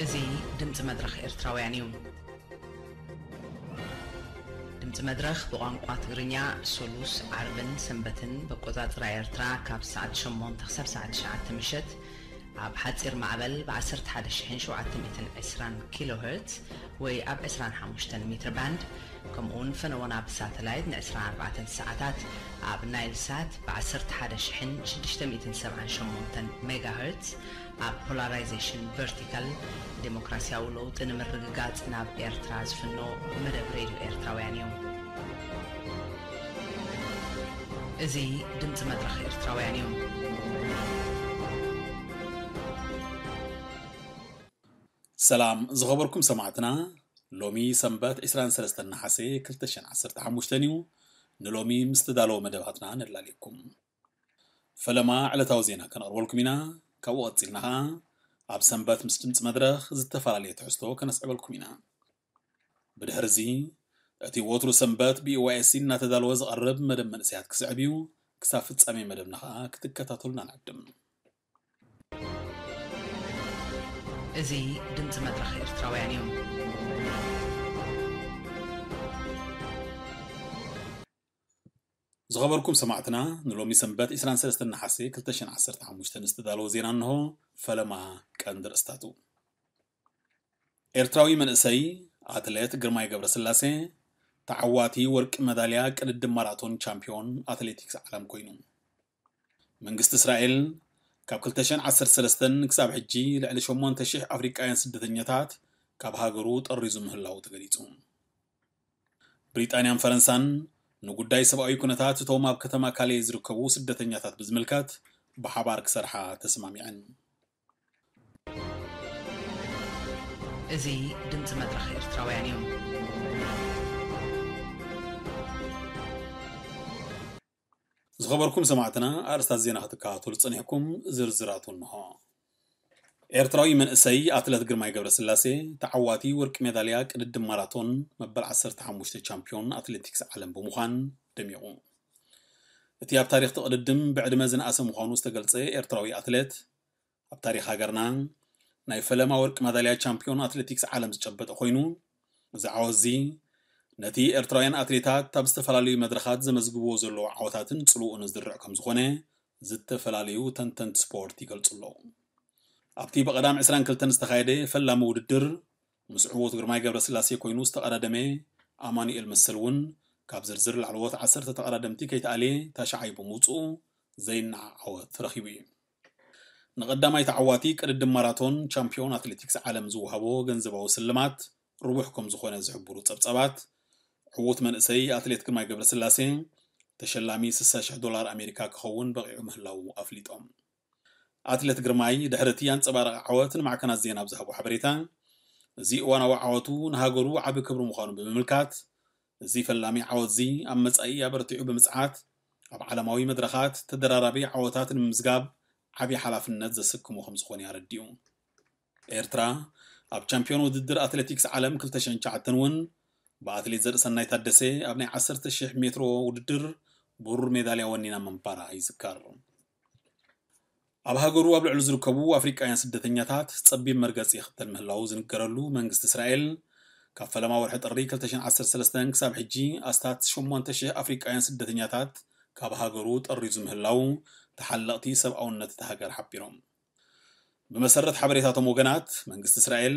እዚ ድምፂ መድረኽ ኤርትራውያን እዩ። ድምፂ መድረኽ ብቋንቋ ትግርኛ ሶሉስ፣ ዓርብን ሰንበትን በቆፃፅራ ኤርትራ ካብ ሰዓት ሸሞንተ ክሳብ ሰዓት ትሽዓተ ምሸት ኣብ ሓፂር ማዕበል ብ ዓሰርተ ሓደ ሺሕን ሸውዓተ ሚእትን ዕስራን ኪሎ ሄርትዝ ወይ ኣብ ዕስራን ሓሙሽተን ሜትር ባንድ፣ ከምኡውን ፈነወና ብሳተላይት ን ዕስራን ኣርባዕተን ሰዓታት ኣብ ናይል ሳት ብ ዓሰርተ ሓደ ሺሕን ሽዱሽተ ሚእትን ሰብዓን ሸሞንተን ሜጋ ሄርትዝ ኣብ ፖላራይዜሽን ቨርቲካል፣ ዴሞክራሲያዊ ለውጢ ንምርግጋጽ ናብ ኤርትራ ዝፍኖ መደብ ሬድዮ ኤርትራውያን እዩ። እዚ ድምጺ መድረኽ ኤርትራውያን እዩ። ሰላም ዝኸበርኩም ሰማዕትና፣ ሎሚ ሰንበት ዕስራን ሰለስተን ነሓሰ ክልተ ሽሕን ዓሰርተ ሓሙሽተን እዩ። ንሎሚ ምስ ተዳለወ መደባትና ነላልየኩም። ፈለማ ዕለታዊ ዜና ከነቕርበልኩም ኢና። ካብኡ ቀጺልና ኸኣ ኣብ ሰንበት ምስ ድምጺ መድረኽ ዝተፈላለየ ትሕዝቶ ከነስዕበልኩም ኢና። ብድሕሪ እዚ፣ እቲ ወትሩ ሰንበት ብ ኢ ዋይ ኤስ ሲ እናተዳለወ ዝቐርብ መደብ መንእሰያት ክስዕብ እዩ። ክሳብ ፍጻሜ መደብና ኸኣ ክትከታተሉና ንዕድም። እዚ ድምጺ መድረኽ ኤርትራውያን እዩ። ዝኸበርኩም ሰማዕትና፣ ንሎሚ ሰንበት ዕስራን ሰለስተን ነሓሰ ክልተ ሽሕን ዓሰርተ ሓሙሽተን ዝተዳለወ ዜና እንሆ። ፈለማ ቀንዲ ርእስታቱ። ኤርትራዊ መንእሰይ ኣትሌት ግርማይ ገብረስላሴ ተዓዋቲ ወርቂ መዳልያ ቅድድም ማራቶን ቻምፒዮን ኣትሌቲክስ ዓለም ኮይኑ። መንግስቲ እስራኤል ካብ ክልተ ሽሕን ዓሰርተ ሰለስተን ክሳብ ሕጂ ልዕሊ ሸሞንተ ሽሕ ኣፍሪቃውያን ስደተኛታት ካብ ሃገሩ ጠሪዙ ምህላዉ ተገሊጹ። ብሪጣንያን ፈረንሳን ንጉዳይ ሰብኣዊ ኩነታት እቶም ኣብ ከተማ ካሌ ዝርከቡ ስደተኛታት ብዝምልከት ብሓባር ክሰርሓ ተስማሚዐን። እዚ ድምጺ መድረኽ ኤርትራውያን እዩ። ዝኸበርኩም ሰማዕትና፣ ኣርእስታት ዜና ክትከታተሉ ጸኒሕኩም፣ ዝርዝራቱ እንሆ። ኤርትራዊ መንእሰይ ኣትለት ግርማይ ገብረስላሴ ተዓዋቲ ወርቂ ሜዳልያ ቅድድም ማራቶን መበል ዓሰርተ ሓሙሽተ ቻምፒዮን ኣትሌቲክስ ዓለም ብምዃን ደሚቑ። እቲ ኣብ ታሪኽ እቲ ቅድድም ብዕድመ ዝነኣሰ ምዃኑ ዝተገልጸ ኤርትራዊ ኣትሌት፣ ኣብ ታሪኽ ሃገርና ናይ ፈለማ ወርቂ ማዳልያ ቻምፒዮን ኣትሌቲክስ ዓለም ዝጨበጠ ኮይኑ፣ እዚ ዓወት እዚ ነቲ ኤርትራውያን ኣትሌታት ኣብ ዝተፈላለዩ መድረኻት ዘመዝግብዎ ዘለዉ ዓወታትን ጽልኡን ዝድርዕ ከም ዝኾነ ዝተፈላለዩ ተንተንቲ ስፖርት ይገልጹ ኣለዉ። ኣብቲ ብቐዳም ዕስራን ክልተን ዝተኻየደ ፈላሚ ውድድር፣ ምስ ዕዉት ግርማይ ገብረስላሴ ኮይኑ ዝተቐዳደመ ኣማኑኤል መሰል እውን ካብ ዝርዝር ላዕለዎት ዓሰርተ ተቐዳደምቲ ከይተኣልየ ታሽዓይ ብምውጽኡ ዘይነዓቕ ዓወት ረኺቡ እዩ። ንቐዳማይ ተዓዋቲ ቅድድም ማራቶን ቻምፒዮን ኣትሌቲክስ ዓለም ዝወሃቦ ገንዘባዊ ስልማት ርቡሕ ከም ዝኾነ ዝሕብሩ ጸብጻባት፣ ዕዉት መንእሰይ ኣትሌት ግርማይ ገብረስላሴ ተሸላሚ ስሳ ሽሕ ዶላር ኣሜሪካ ክኸውን በቒዑ ምህላዉ ኣፍሊጦም። ኣትሌት ግርማይ ድሕሪ እቲ ኣንጸባራቒ ዓወት ንማዕከናት ዜና ኣብ ዝሃቦ ሓበሬታ፣ እዚ እዋናዊ ዓወቱ ንሃገሩ ዓቢ ክብሪ ምዃኑ ብምምልካት፣ እዚ ፈላሚ ዓወት እዚ ኣብ መጻኢ ኣበርቲዑ ብምጽዓት፣ ኣብ ዓለማዊ መድረኻት ተደራራቢ ዓወታት ንምምዝጋብ ዓቢ ሓላፍነት ዘሰክሞ ከም ዝኾነ ኣረዲኡ። ኤርትራ ኣብ ቻምፒዮን ውድድር ኣትሌቲክስ ዓለም ክልተ ሽሕን ትሽዓተን እውን ብኣትሌት ዘርእሰናይ ታደሰ ኣብ ናይ ዓሰርተ ሽሕ ሜትሮ ውድድር ብሩር ሜዳልያ ወኒና ምንባራ ይዝከር። ኣብ ሃገሩ ኣብ ልዕሊ ዝርከቡ ኣፍሪቃውያን ስደተኛታት ጸቢብ መርገጺ ይኽተል ምህላዉ ዝንገረሉ መንግስቲ እስራኤል፣ ካብ ፈለማ ወርሒ ጥሪ ክልተ ሽሕን ዓሰርተ ሰለስተን ክሳብ ሕጂ ኣስታት ሸሞንተ ሽሕ ኣፍሪቃውያን ስደተኛታት ካብ ሃገሩ ጠሪዙ ምህላዉ ተሓለቕቲ ሰብኣውነት እታ ሃገር ሓቢሮም። ብመሰረት ሓበሬታቶም ወገናት፣ መንግስቲ እስራኤል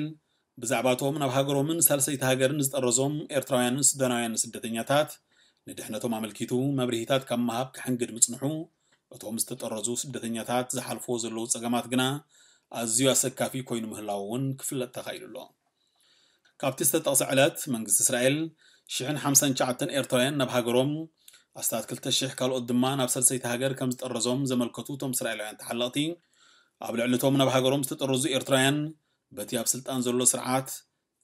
ብዛዕባ እቶም ናብ ሃገሮምን ሳልሰይቲ ሃገርን ዝጠረዞም ኤርትራውያንን ሱዳናውያንን ስደተኛታት ንድሕነቶም ኣመልኪቱ መብርሂታት ካብ ምሃብ ክሕንግድ ምጽንሑ፣ እቶም ዝተጠረዙ ስደተኛታት ዝሓልፍዎ ዘለዉ ጸገማት ግና ኣዝዩ ኣሰካፊ ኮይኑ ምህላዉ እውን ክፍለጥ ተኻኢሉ ኣሎ። ካብቲ ዝተጠቕሰ ዕለት፣ መንግስቲ እስራኤል ሽሕን ሓምሳን ትሽዓተን ኤርትራውያን ናብ ሃገሮም፣ ኣስታት ክልተ ሽሕ ካልኦት ድማ ናብ ሳልሰይቲ ሃገር ከም ዝጠረዞም ዘመልከቱ እቶም እስራኤላውያን ተሓለቕቲ፣ ኣብ ልዕሊ እቶም ናብ ሃገሮም ዝተጠረዙ ኤርትራውያን፣ በቲ ኣብ ስልጣን ዘሎ ስርዓት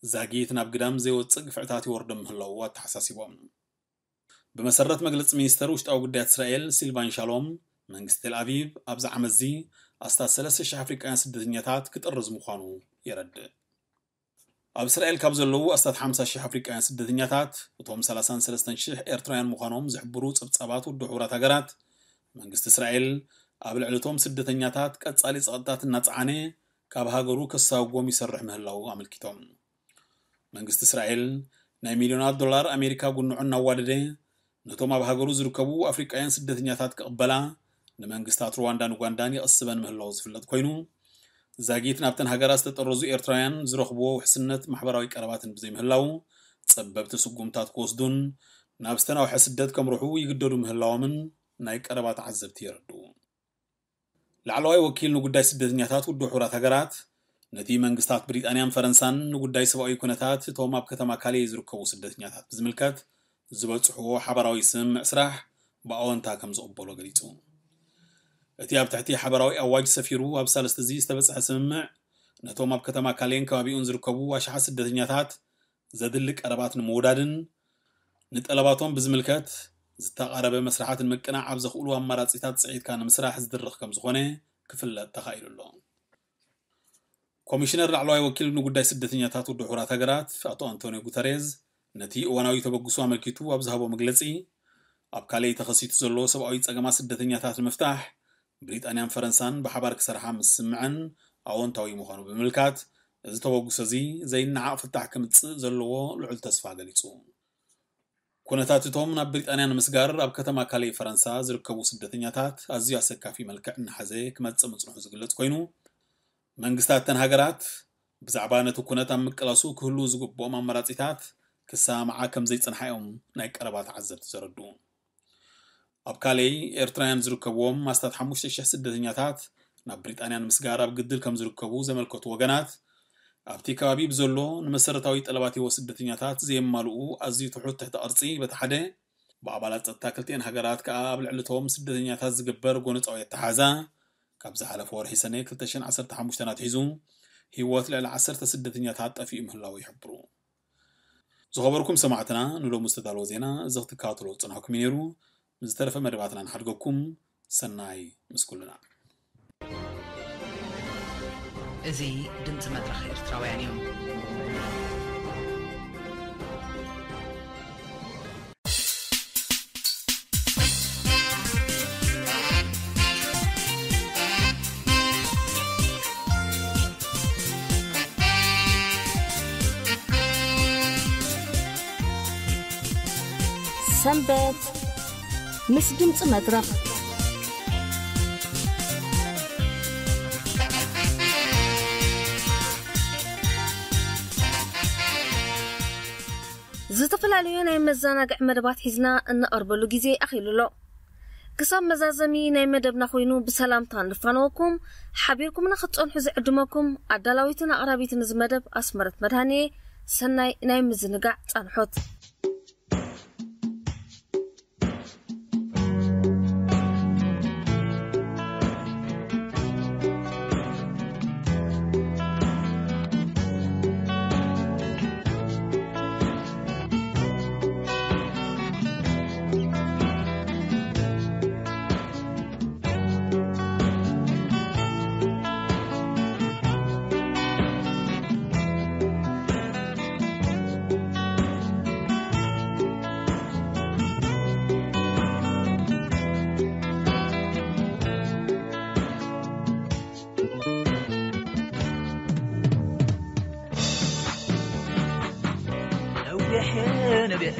ዛጊት ናብ ግዳም ዘይወጽእ ግፍዕታት ይወርዶም ምህላዉ ኣተሓሳሲቦም። ብመሰረት መግለጺ ሚኒስተር ውሽጣዊ ጉዳያት እስራኤል ሲልቫን ሻሎም፣ መንግስቲ ቴል ኣቪቭ ኣብዚ ዓመት እዚ ኣስታት ሰለስተ ሽሕ ኣፍሪቃውያን ስደተኛታት ክጥርዝ ምዃኑ የረድእ። ኣብ እስራኤል ካብ ዘለዉ ኣስታት ሓምሳ ሽሕ ኣፍሪቃውያን ስደተኛታት፣ እቶም ሰላሳን ሰለስተን ሽሕ ኤርትራውያን ምዃኖም ዝሕብሩ ጸብጻባት ውድብ ሕቡራት ሃገራት፣ መንግስቲ እስራኤል ኣብ ልዕሊ እቶም ስደተኛታት ቀጻሊ ጸቕጥታት እናጸዓነ፣ ካብ ሃገሩ ከሳጉጎም ይሰርሕ ምህላዉ ኣመልኪቶም። መንግስቲ እስራኤል ናይ ሚልዮናት ዶላር ኣሜሪካ ጉንዖ እናዋደደ ነቶም ኣብ ሃገሩ ዝርከቡ ኣፍሪቃውያን ስደተኛታት ክቕበላ ንመንግስታት ሩዋንዳን ኡጋንዳን ይቕስበን ምህላዉ ዝፍለጥ ኮይኑ፣ ዛጊት ናብተን ሃገራት ዝተጠረዙ ኤርትራውያን ዝረኽብዎ ውሕስነት ማሕበራዊ ቀረባትን ብዘይምህላዉ፣ ጸበብቲ ስጉምታት ክወስዱን ናብ ዝተናውሐ ስደት ከምርሑ ይግደዱ ምህላዎምን ናይ ቀረባ ተዓዘብቲ የረድኡ። ላዕለዋይ ወኪል ንጉዳይ ስደተኛታት ውድብ ሕቡራት ሃገራት፣ ነቲ መንግስታት ብሪጣንያን ፈረንሳን ንጉዳይ ሰብኣዊ ኩነታት እቶም ኣብ ከተማ ካሌ ዝርከቡ ስደተኛታት ብዝምልከት ዝበጽሕዎ ሓባራዊ ስምምዕ ስራሕ ብኣወንታ ከም ዝቕበሎ ገሊጹ። እቲ ኣብ ትሕቲ ሓባራዊ ኣዋጅ ሰፊሩ ኣብ ሳልስቲ እዚ ዝተበጽሐ ስምምዕ፣ ነቶም ኣብ ከተማ ካሌን ከባቢኡን ዝርከቡ ኣሽሓት ስደተኛታት ዘድሊ ቀረባት ንምውዳድን ንጠለባቶም ብዝምልከት ዝተቓረበ መስርሓት ንምቅናዕ ኣብ ዘኽእሉ ኣማራጺታት ጽዒትካ ንምስራሕ ዝድርኽ ከም ዝኾነ ክፍለጥ ተኻኢሉ ኣሎ። ኮሚሽነር ላዕለዋይ ወኪል ንጉዳይ ስደተኛታት ውድብ ሕቡራት ሃገራት ኣቶ ኣንቶኒዮ ጉተሬዝ ነቲ እዋናዊ ተበግሶ ኣመልኪቱ ኣብ ዝሃቦ መግለጺ፣ ኣብ ካሌ ተኸሲቱ ዘሎ ሰብኣዊ ጸገማት ስደተኛታት ንምፍታሕ ብሪጣንያን ፈረንሳን ብሓባር ክሰርሓ ምስምዐን ኣወንታዊ ምዃኑ ብምልካት፣ እዚ ተበግሶ እዚ ዘይነዓቕ ፍታሕ ክምጽእ ዘለዎ ልዑል ተስፋ ገሊጹ። ኩነታት እቶም ናብ ብሪጣንያ ንምስጋር ኣብ ከተማ ካሌ ፈረንሳ ዝርከቡ ስደተኛታት ኣዝዩ ኣሰካፊ መልክዕ እናሓዘ ክመጽእ ምጽንሑ ዝግለጽ ኮይኑ፣ መንግስታት እተን ሃገራት ብዛዕባ ነቲ ኩነት ኣብ ምቅላሱ ክህልዉ ዝግብኦም ኣማራጺታት ክሰማምዓ ከም ዘይጸንሓ እዮም ናይ ቀረባ ተዓዘብቲ ዘረድኡ። ኣብ ካሌይ ኤርትራውያን ዝርከብዎም ኣስታት ሓሙሽተ ሽሕ ስደተኛታት ናብ ብሪጣንያ ንምስጋር ኣብ ግድል ከም ዝርከቡ ዘመልከቱ ወገናት፣ ኣብቲ ከባቢ ብዘሎ ንመሰረታዊ ጠለባት ህይወት ስደተኛታት ዘየማልኡ ኣዝዩ ትሑት ትሕቲ ቅርጺ በቲ ሓደ፣ ብኣባላት ጸጥታ ክልቲኤን ሃገራት ከኣ ኣብ ልዕሊ እቶም ስደተኛታት ዝግበር ጎነጻዊ ኣተሓዛ ካብ ዝሓለፈ ወርሒ ሰነ ክልተ ሽሕን ዓሰርተ ሓሙሽተን ኣትሒዙ ህይወት ልዕሊ ዓሰርተ ስደተኛታት ጠፊኡ ምህላዉ ይሕብሩ። ዝኸበርኩም ሰማዕትና፣ ንሎሚ ዝተዳለወ ዜና እዚ ክትከታተሎ ዝጸናሕኩም እዩ ነይሩ። ምስ ዝተረፈ መደባትና ንሓድገኩም። ሰናይ ምስ ኩልና። እዚ ድምፂ መድረኽ ኤርትራውያን እዩ። ሰንበት ምስ ድምፂ መድረኽ። ዝተፈላለዩ ናይ መዘናግዒ መደባት ሒዝና እንቐርበሉ ግዜ ኣኺሉ ኣሎ። ክሳብ መዛዘሚ ናይ መደብና ኮይኑ ብሰላምታ ንፋነወኩም፣ ሓቢርኩምና ክትጸንሑ ዝዕድመኩም ኣዳላዊትን ኣቕራቢትን እዚ መደብ ኣስመረት መድሃኔ። ሰናይ ናይ ምዝንጋዕ ጻንሖት። ነዊሕ ነቢዐ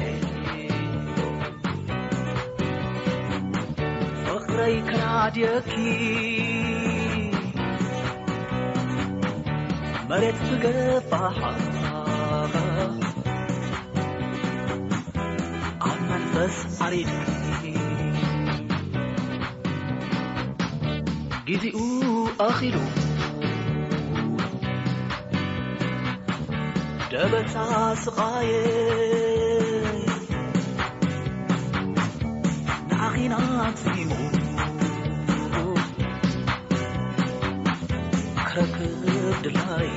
ፍቕረይ ከናድየኪ መሬት ትገፋሕ ኣብ መንፈስ ዓሪድኪ ግዜኡ ኣኺሉ ደበሳ ስቓየ ንዓኺ ናጺሙ ክረክብ ድላይ።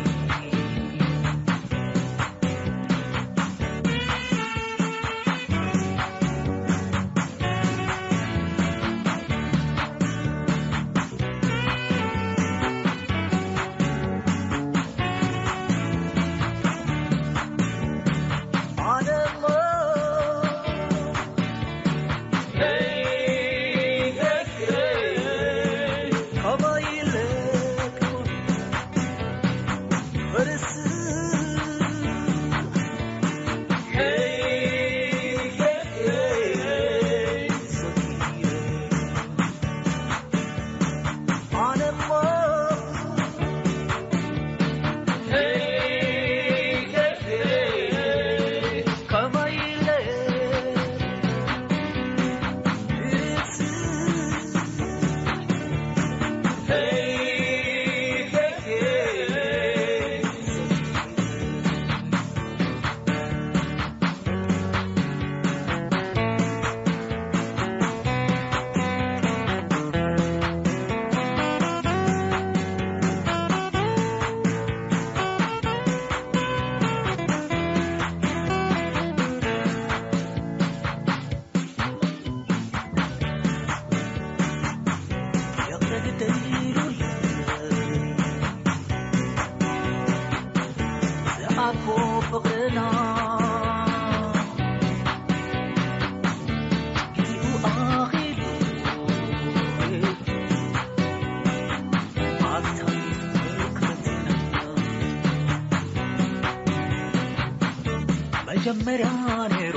መጀመርያ ነይሩ።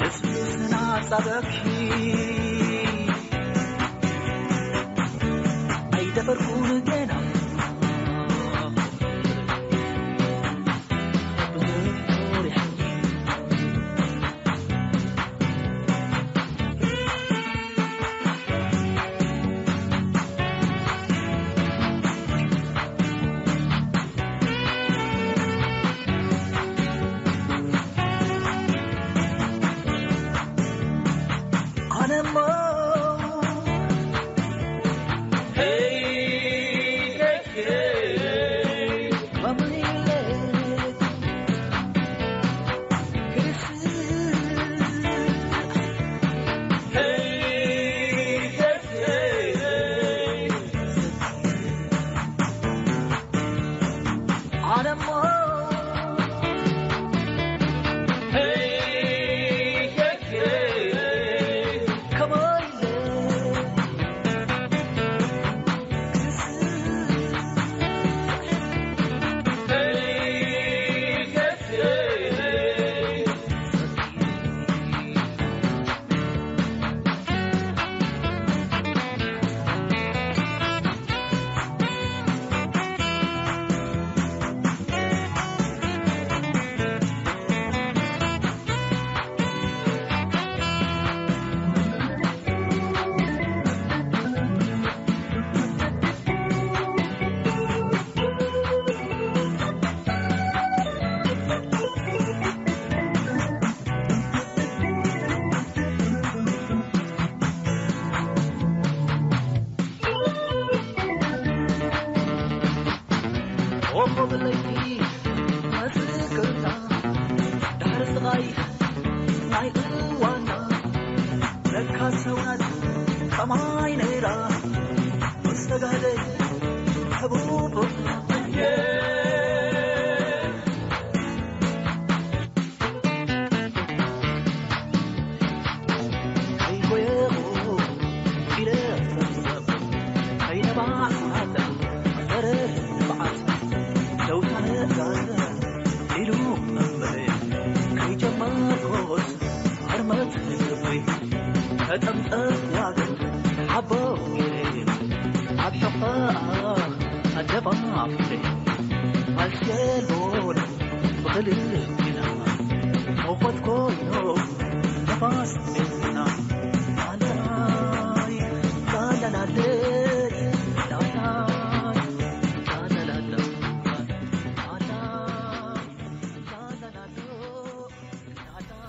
እሱ ስናጻበኪ ኣይደፈርኩን ገና።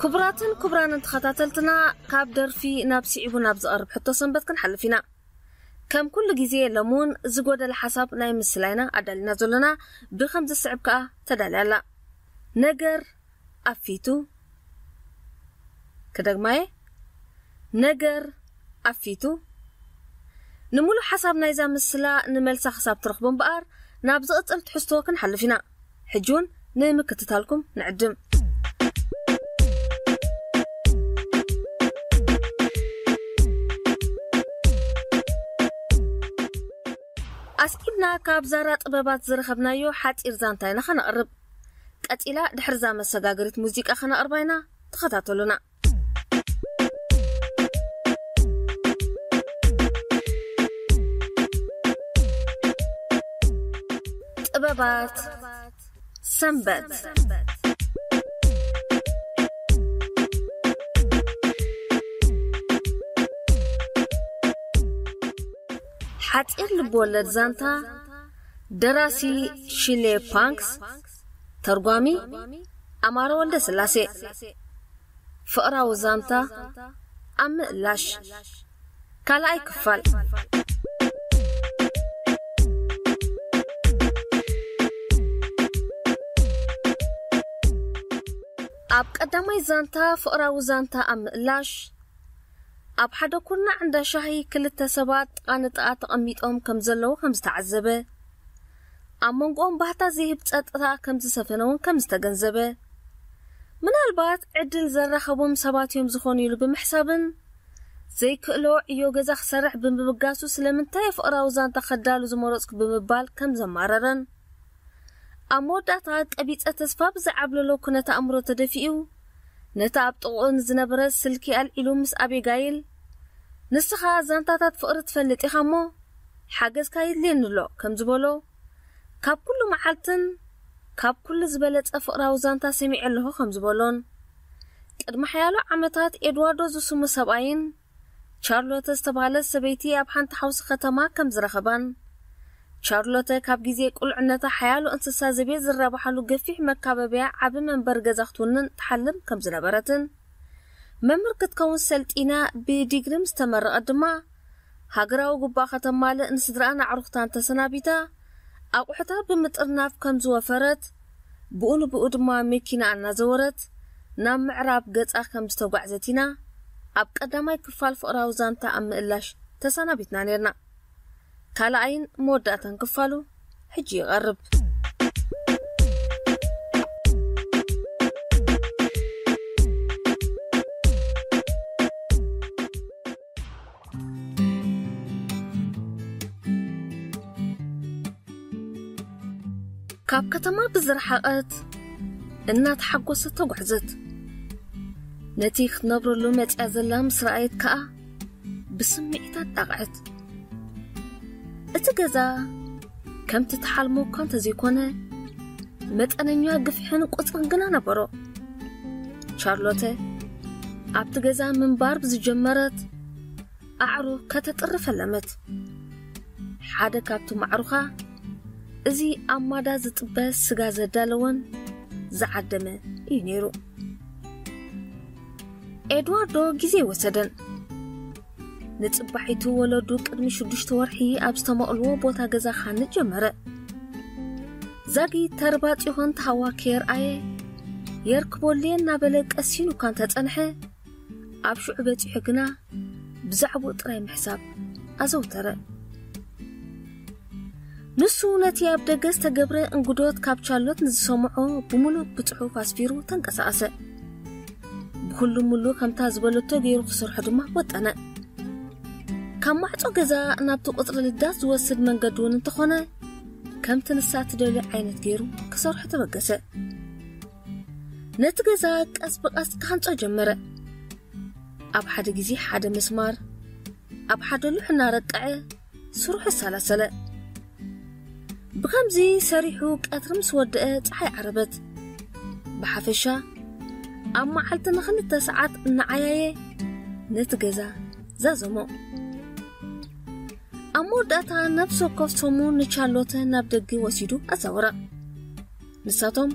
ክቡራትን ክቡራንን ተኸታተልትና፣ ካብ ደርፊ ናብ ስዒቡ ናብ ዝቐርብ ሕቶ ሰንበት ክንሓልፍ ኢና። ከም ኩሉ ግዜ ሎምውን ዝጎደለ ሓሳብ ናይ ምስላይና ኣዳሊና ዘሎና ብኸም ዝስዕብ ከኣ ተዳልያ ኣላ። ነገር ኣፊቱ፣ ክደግማየ፣ ነገር ኣፊቱ። ንምሉእ ሓሳብ ናይዛ ምስላ ንመልሳ ክሳብ ትረኽቡ እምበኣር ናብ ዝቕጽል ትሕዝቶ ክንሓልፍ ኢና። ሕጂ እውን ንምክትታልኩም ንዕድም። ኣስዒብና ካብ ዛራ ጥበባት ዝረኸብናዮ ሓጺር ዛንታ ኢና ከነቕርብ። ቀጺላ ድሕርዛ መሰጋገሪት ሙዚቃ ከነቕርባ ኢና። ተኸታተሉና። ጥበባት ሰንበት። ሓጺር ልብወለድ ዛንታ፣ ደራሲ ሽሌ ፓንክስ፣ ተርጓሚ ኣማረ ወልደ ስላሴ። ፍቕራዊ ዛንታ ኣብ ምእላሽ፣ ካልኣይ ክፋል። ኣብ ቀዳማይ ዛንታ፣ ፍቕራዊ ዛንታ ኣብ ምእላሽ፣ ኣብ ሓደ ኩርናዕ እንዳ ሻሂ ክልተ ሰባት ጥቓ ንጥቓ ተቐሚጦም ከም ዘለዉ ከም ዝተዓዘበ፣ ኣብ መንጎኦም ባህታ ዘይህብ ጸጥታ ከም ዝሰፈነ እውን ከም ዝተገንዘበ፣ ምናልባት ዕድል ዘራኸቦም ሰባት እዮም ዝኾኑ ኢሉ ብምሕሳብን፣ ዘይክእሎ ዕዮ ገዛ ክሰርሕ ብምብጋሱ ስለምንታይ ፍቕራዊ ዛንታ ከዳሉ ዝመረጽኩ ብምባል ከም ዘማረረን፣ ኣብ መወዳእታ ቀቢጸ ተስፋ ብዝዓብለሎ ኩነተ ኣእምሮ ተደፊኡ፣ ነታ ኣብ ጥቕኡ ንዝነበረ ስልኪ ኣልዒሉ ምስ ኣቤጋይል፣ "ንስኻ ዛንታታት ፍቕሪ ትፈልጥ ኢኻ እሞ፣ ሓገዝካ የድልየኒ ኣሎ" ከም ዝበሎ፣ ካብ ኩሉ መዓልትን ካብ ኩሉ ዝበለጸ ፍቕራዊ ዛንታ ሰሚዐ ኣለኹ ከም ዝበሎን፣ ቅድሚ ሓያሎ ዓመታት ኤድዋርዶ ዝስሙ ሰብኣይን ቻርሎተ ዝተባህለት ሰበይቲ ኣብ ሓንቲ ሓውሲ ከተማ ከም ዝረኸባን፣ ቻርሎተ ካብ ግዜ ቁልዕነታ ሓያሎ እንስሳ ዘቤት ዝረባሓሉ ገፊሕ መካበብያ ዓቢ መንበሪ ገዛ ክትውንን ትሓልም ከም ዝነበረትን፣ መምህር ክትከውን ሰልጢና ብዲግሪ ምስ ተመረቐት ድማ፣ ሃገራዊ ጉባእ ከተማልእ ንስድራኣን ኣዕሩኽታን ተሰናቢታ፣ ኣቑሑታ ብምጥርናፍ ከም ዝወፈረት፣ ብኡ ንብኡ ድማ መኪና እናዘወረት ናብ ምዕራብ ገጻ ከም ዝተጓዕዘት ኢና ኣብ ቀዳማይ ክፋል ፍቕራዊ ዛንታ ኣብ ምእላሽ ተሰናቢትና ነርና። ካልኣይን መወዳእታን ክፋሉ ሕጂ ይቐርብ። ካብ ከተማ ብዝረሓቐት እናተሓጎሰት ተጓዕዘት። ነቲ ክትነብረሉ መጽያ ዘላ ምስ ረኣየት ከኣ ብስምዒት ኣጣቕዐት። እቲ ገዛ ከምቲ ትሓልሞ እኳ እንተዘይኮነ፣ መጠነኛ ግፍሕን ቁጽርን ግና ነበሮ። ቻርሎተ ኣብቲ ገዛ ምንባር ብዝጀመረት፣ ኣዕሩኽ ከተጥሪ ፈለመት። ሓደ ካብቶም ኣዕሩኻ፣ እዚ ኣብ ማዳ ዝጥበስ ስጋ ዘዳለወን ዝዓደመ እዩ ነይሩ። ኤድዋርዶ ግዜ ወሰደን። ንጽባሒቱ ወለዱ ቅድሚ ሽዱሽተ ወርሒ ኣብ ዝተመቕልዎ ቦታ ገዛ ክሃንጽ ጀመረ። ዛጊት ተርባጺኾን ተሃዋ ከየርኣየ፣ የርክበሉ'የ እናበለ ቀሲኑ እኳ እንተጸንሐ፣ ኣብ ሽዑ በጺሑ ግና ብዛዕባኡ ጥራይ ምሕሳብ ኣዘውተረ። ንሱ ነቲ ኣብ ደገ ዝተገብረ እንግዶት ካብ ቻርሎት ንዝሰምዖ ብምሉእ ብጽሑፍ ኣስፊሩ ተንቀሳቐሰ። ብኹሉ ምሉ ከምታ ዝበለቶ ገይሩ ክሰርሖ ድማ ወጠነ። ካብ ማዕጾ ገዛ ናብቲ ቁጽሪ ልዳት ዝወስድ መንገዲ እውን እንተኾነ፣ ከምቲ ንሳ ትደልዮ ዓይነት ገይሩ ክሰርሖ ተበገሰ። ነቲ ገዛ ቀስ ብቐስ ክሃንጾ ጀመረ። ኣብ ሓደ ግዜ ሓደ መስማር፣ ኣብ ሓደ ሉሕ እናረቀዐ ስርሑ ኣሰላሰለ። ብኸምዚ ሰሪሑ ቀትሪ ምስ ወደአ ጸሓይ ዓረበት። ብሓፈሻ ኣብ መዓልቲ ንኽልተ ሰዓት እናዓያየ ነቲ ገዛ ዛዘሞ። ኣብ መወዳእታ ነፍሲ ወከፍ ሰሙን ንቻርሎተ ናብ ደገ ወሲዱ ኣዛወራ። ንሳቶም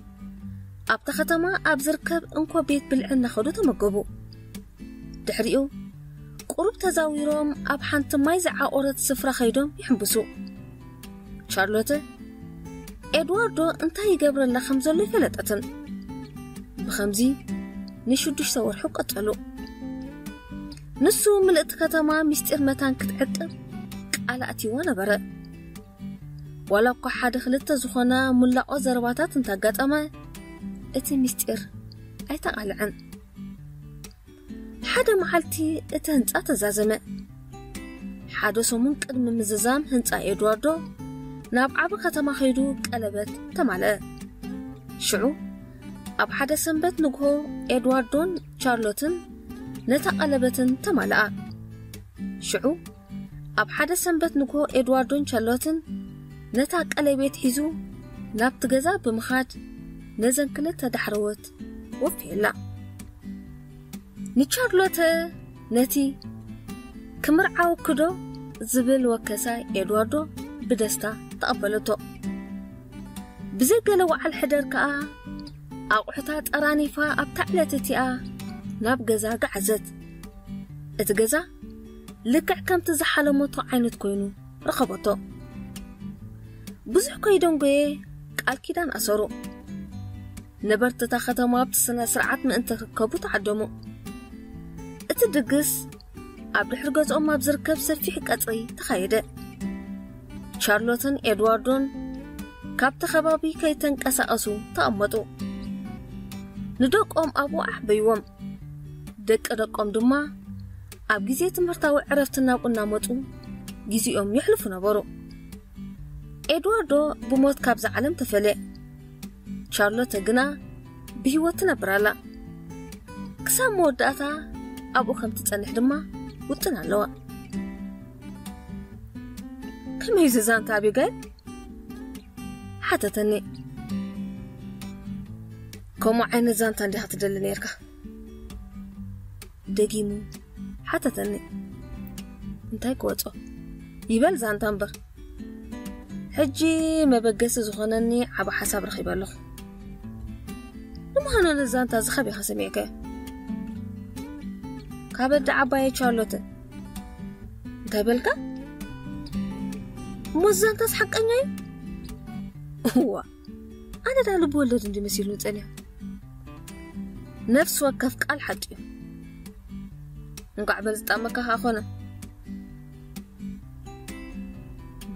ኣብታ ከተማ ኣብ ዝርከብ እንኮ ቤት ብልዒ እናኸዱ ተመገቡ። ድሕሪኡ ቁሩብ ተዛዊሮም ኣብ ሓንቲ ማይ ዝዓቖረት ስፍራ ከይዶም ይሕምብሱ። ቻርሎተ ኤድዋርዶ እንታይ ይገብረላ ከም ዘሎ ይፈለጠትን። ብኸምዚ ንሽዱሽተ ወርሑ ቀጸሉ። ንሱ ምልእቲ ከተማ ምስጢር መታን ክትዕቅብ ቃል ኣእትይዋ ነበረ። ዋላ እኳ ሓደ ክልተ ዝኾና ሙላቆ ዘረባታት እንታጋጠመ፣ እቲ ምስጢር ኣይተቓልዐን። ሓደ መዓልቲ እቲ ህንጻ ተዛዘመ። ሓደ ሰሙን ቅድሚ ምዝዛም ህንጻ ኤድዋርዶ፣ ናብ ዓቢ ከተማ ከይዱ ቀለበት ተማልአ። ሽዑ ኣብ ሓደ ሰንበት ንግሆ ኤድዋርዶን ቻርሎትን ነታ ቀለበትን ተማልኣ። ሽዑ ኣብ ሓደ ሰንበት ንግሆ ኤድዋርዶን ቻርሎትን ነታ ቀለቤት ሒዙ ናብቲ ገዛ ብምኻድ ነዘን ክልተ ዳሕረዎት ወፍየላ። ንቻርሎተ ነቲ "ክምርዓውኪ ዶ?" ዝብል ወከሳ ኤድዋርዶ ብደስታ ተቐበለቶ። ብዘይ ገለ ወዓል ሕደር ከኣ ኣቑሑታ ጠራኒፋ ኣብታ ዕለት እቲኣ ናብ ገዛ ገዓዘት። እቲ ገዛ ልክዕ ከምቲ ዝሓለመቶ ዓይነት ኮይኑ ረኸበቶ። ብዙሕ ከይደንጎየ ቃል ኪዳን ኣሰሩ። ነበርቲ እታ ከተማ ኣብቲ ስነ ስርዓት ምእንቲ ክርከቡ ተዓደሙ። እቲ ድግስ ኣብ ድሕሪ ገዝኦም ኣብ ዝርከብ ሰፊሕ ቀጽሪ ተኻየደ። ቻርሎትን ኤድዋርዶን ካብቲ ከባቢ ከይተንቀሳቐሱ ተቐመጡ። ንደቆም ኣብኡ ኣሕበይዎም። ደቂ ደቆም ድማ ኣብ ግዜ ትምህርታዊ ዕረፍቲ ናብኡ እናመጹ ግዜኦም የሕልፉ ነበሩ። ኤድዋርዶ ብሞት ካብዛ ዓለም ተፈልየ። ቻርሎተ ግና ብህይወት ትነብር ኣላ። ክሳብ መወዳእታ ኣብኡ ከም ትጸንሕ ድማ ውጥን ኣለዋ። "ከመይ እዚ ዛንታ፣ ኣቢጋይል?" ሓተተኒ። "ከምኡ ዓይነት ዛንታ እንዲኻ ትደሊ ነይርካ?" ደጊሙ ሓተተኒ። እንታይ ክወጾ? ይበል ዛንታ እምበር። ሕጂ መበገሲ ዝኾነኒ ዓቢ ሓሳብ ረኺበ ኣለኹ። ንምዃኑ ነዚ ዛንታ እዚ ካበይ ኢኻ ሰሚዕካዮ? ካብ ኣደ ዓባየ ቻርሎተ። እንታይ በልካ? እሞ እዚ ዛንታስ ሓቀኛ እዩ? እዋ፣ ኣነ ዳ ልብ ወለድ እንዲ መሲሉኒ ጸኒሑ። ነፍሲ ወከፍ ቃል ሓቂ እዩ። እንቋዕ በል ዝጣመካ ከኣ ኾነ።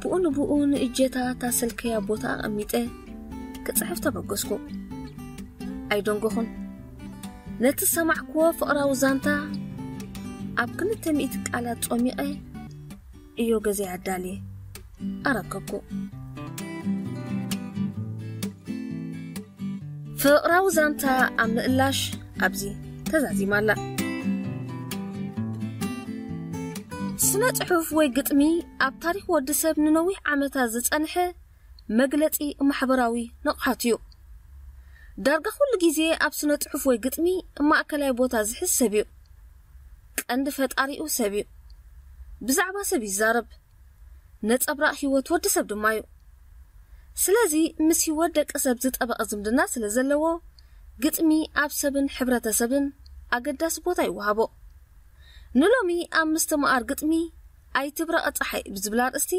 ብኡ ንብኡ ንእጀታ እታ ሰልከያ ቦታ ኣቐሚጠ ክጽሕፍ ተበገስኩ። ኣይደንጎኹን። ነቲ ዝሰማዕክዎ ፍቕራዊ ዛንታ ኣብ ክልተ ሚእቲ ቃላት ጾሚቐ እዮ ገዜ ኣዳልየ ኣረከብኩ። ፍቕራዊ ዛንታ ኣብ ምእላሽ ኣብዚ ተዛዚማ ኣላ። ስነ ጽሑፍ ወይ ግጥሚ ኣብ ታሪኽ ወዲ ሰብ ንነዊሕ ዓመታት ዝጸንሐ መግለጺ ማሕበራዊ ንቕሓት እዩ። ዳርጋ ኩሉ ግዜ ኣብ ስነ ጽሑፍ ወይ ግጥሚ ማእከላይ ቦታ ዝሕዝ ሰብ እዩ። ቀንዲ ፈጣሪኡ ሰብ እዩ። ብዛዕባ ሰብ ይዛረብ። ነጸብራቕ ህይወት ወዲ ሰብ ድማ እዩ። ስለዚ ምስ ህይወት ደቂ ሰብ ዝጠበቐ ዝምድና ስለ ዘለዎ፣ ግጥሚ ኣብ ሰብን ሕብረተሰብን ኣገዳሲ ቦታ ይወሃቦ። ንሎሚ ኣብ ምስትምቓር ግጥሚ ኣይትብረቐ ጸሓይ ብዝብል ኣርእስቲ፣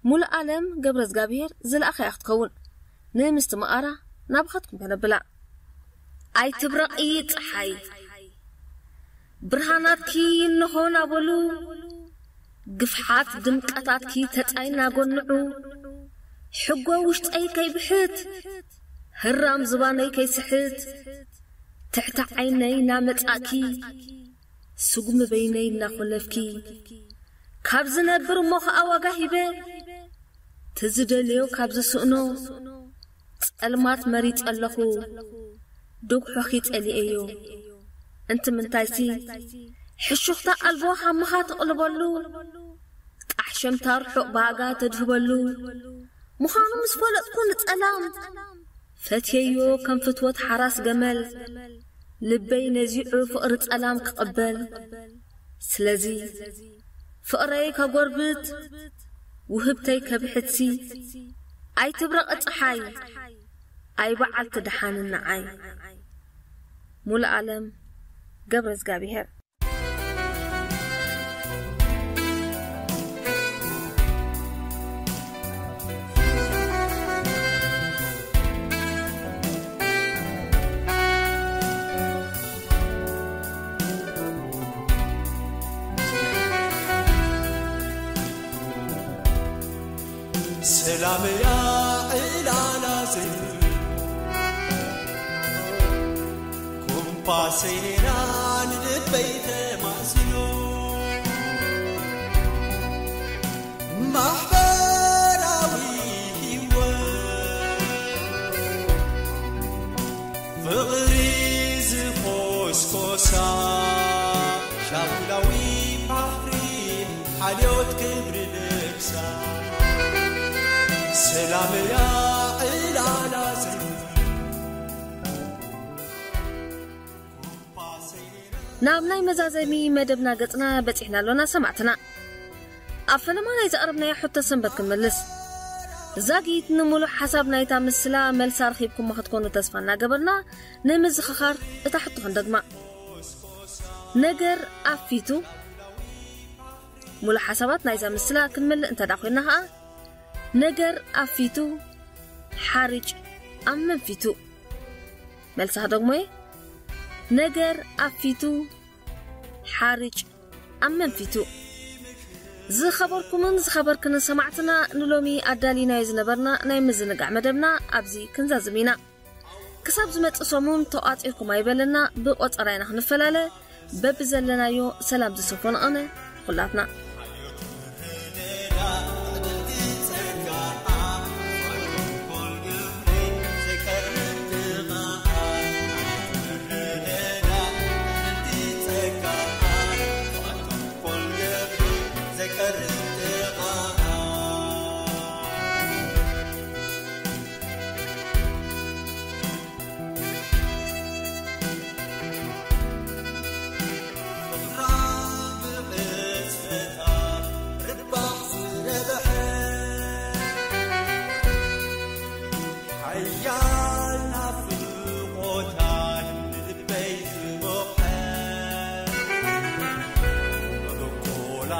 ሙሉኣለም ገብረዝጋብሄር ዝለኣኸያ ክትከውን፣ ንምስትምቓራ ናባኻትኩም ከነብላ። ኣይትብረቒ ጸሓይ፣ ብርሃናትኪ እንሆ ናበሉ፣ ግፍሓት ድምቀታትኪ ተጻይ እናጎንዑ፣ ሕጎ ውሽጠይ ከይብሕት፣ ህራም ዝባነይ ከይስሕት፣ ትሕቲ ዓይነይ እናመጻእኪ፣ ስጉሚ በይነይ እናኾለፍኪ፣ ካብ ዝነብር እሞ ኸኣ ዋጋ ሂበ፣ ትዝደልዮ ካብ ዝስእኖ፣ ጸልማት መሪጸ ኣለኹ፣ ድጉሖኺ ጸሊኤዮ። እንት ምንታይሲ፣ ሕሹኽታ ኣልቦ ሃምኻ ተቕልበሉ፣ ቃሕሸምታ ርሑቕ ባህጋ ተድህበሉ፣ ምዃኑ ምስ ፈለጥኩ ንጸላም፣ ፈትየዮ ከም ፍትወት ሓራስ ገመል፣ ልበይ ነዚዑ ፍቕሪ ጸላም ክቕበል። ስለዚ ፍቕረይ ከጎርብት፣ ውህብተይ ከብሕትሲ፣ ኣይትብረቕ ጸሓይ፣ ኣይ በዓልቲ ደሓን ንዓይ። ሙሉኣለም ገብረዝጋብሄር። ሰላምያ ዕላላ ዘይብሉ ኮምፓሰይና ንልበይ ተማእዝኖ። ማሕበራዊ ህይወት ፍቕሪ ዝኾስኮሳ፣ ሻውላዊ ባሕሪ ሓልዮት ክብሪ ልግሳ። ሰላምያ ዕላላ ዘይብሉ ኮምፓሰይና። ናብ ናይ መዛዘሚ መደብና ገጽና በጺሕና ኣሎና ሰማዕትና። ኣብ ፈለማ ናይ ዘቕረብናያ ሕቶ ሰንበት ክንምልስ። ዛጊት ንምሉእ ሓሳብ ናይታ ምስላ መልሳ ረኺብኩሞ ክትኮኑ ተስፋ እናገበርና፣ ንምዝኽኻር እታ ሕቶ ክንደግማ። ነገር ኣፊቱ፣ ሙሉእ ሓሳባት ናይዛ ምስላ ክንምልእ እንተ ደኣ ኮይና ኸኣ፣ ነገር ኣፊቱ፣ ሓርጭ ኣብ መንፊቱ። መልሳ ክደግሞ እየ። ነገር ኣፊቱ፣ ሓርጭ ኣብ መንፊቱ። ዝኸበርኩምን ዝኸበርክንን ሰማዕትና፣ ንሎሚ ኣዳሊናዮ ዝነበርና ናይ ምዝንጋዕ መደብና ኣብዚ ክንዛዝም ኢና። ክሳብ ዝመጽእ ሰሙን ተቋጺርኩም ኣይበለና፣ ብቆጸራ ኢና ክንፈላለ። በብዘለናዮ ሰላም ዝሰፈኖ ኣነ ኩላትና። ሓልዮት ምርድዳእ ዕድልቲ ጸጋ፣ ሓልዮት ፖል ገብረይ ዘይቀርብ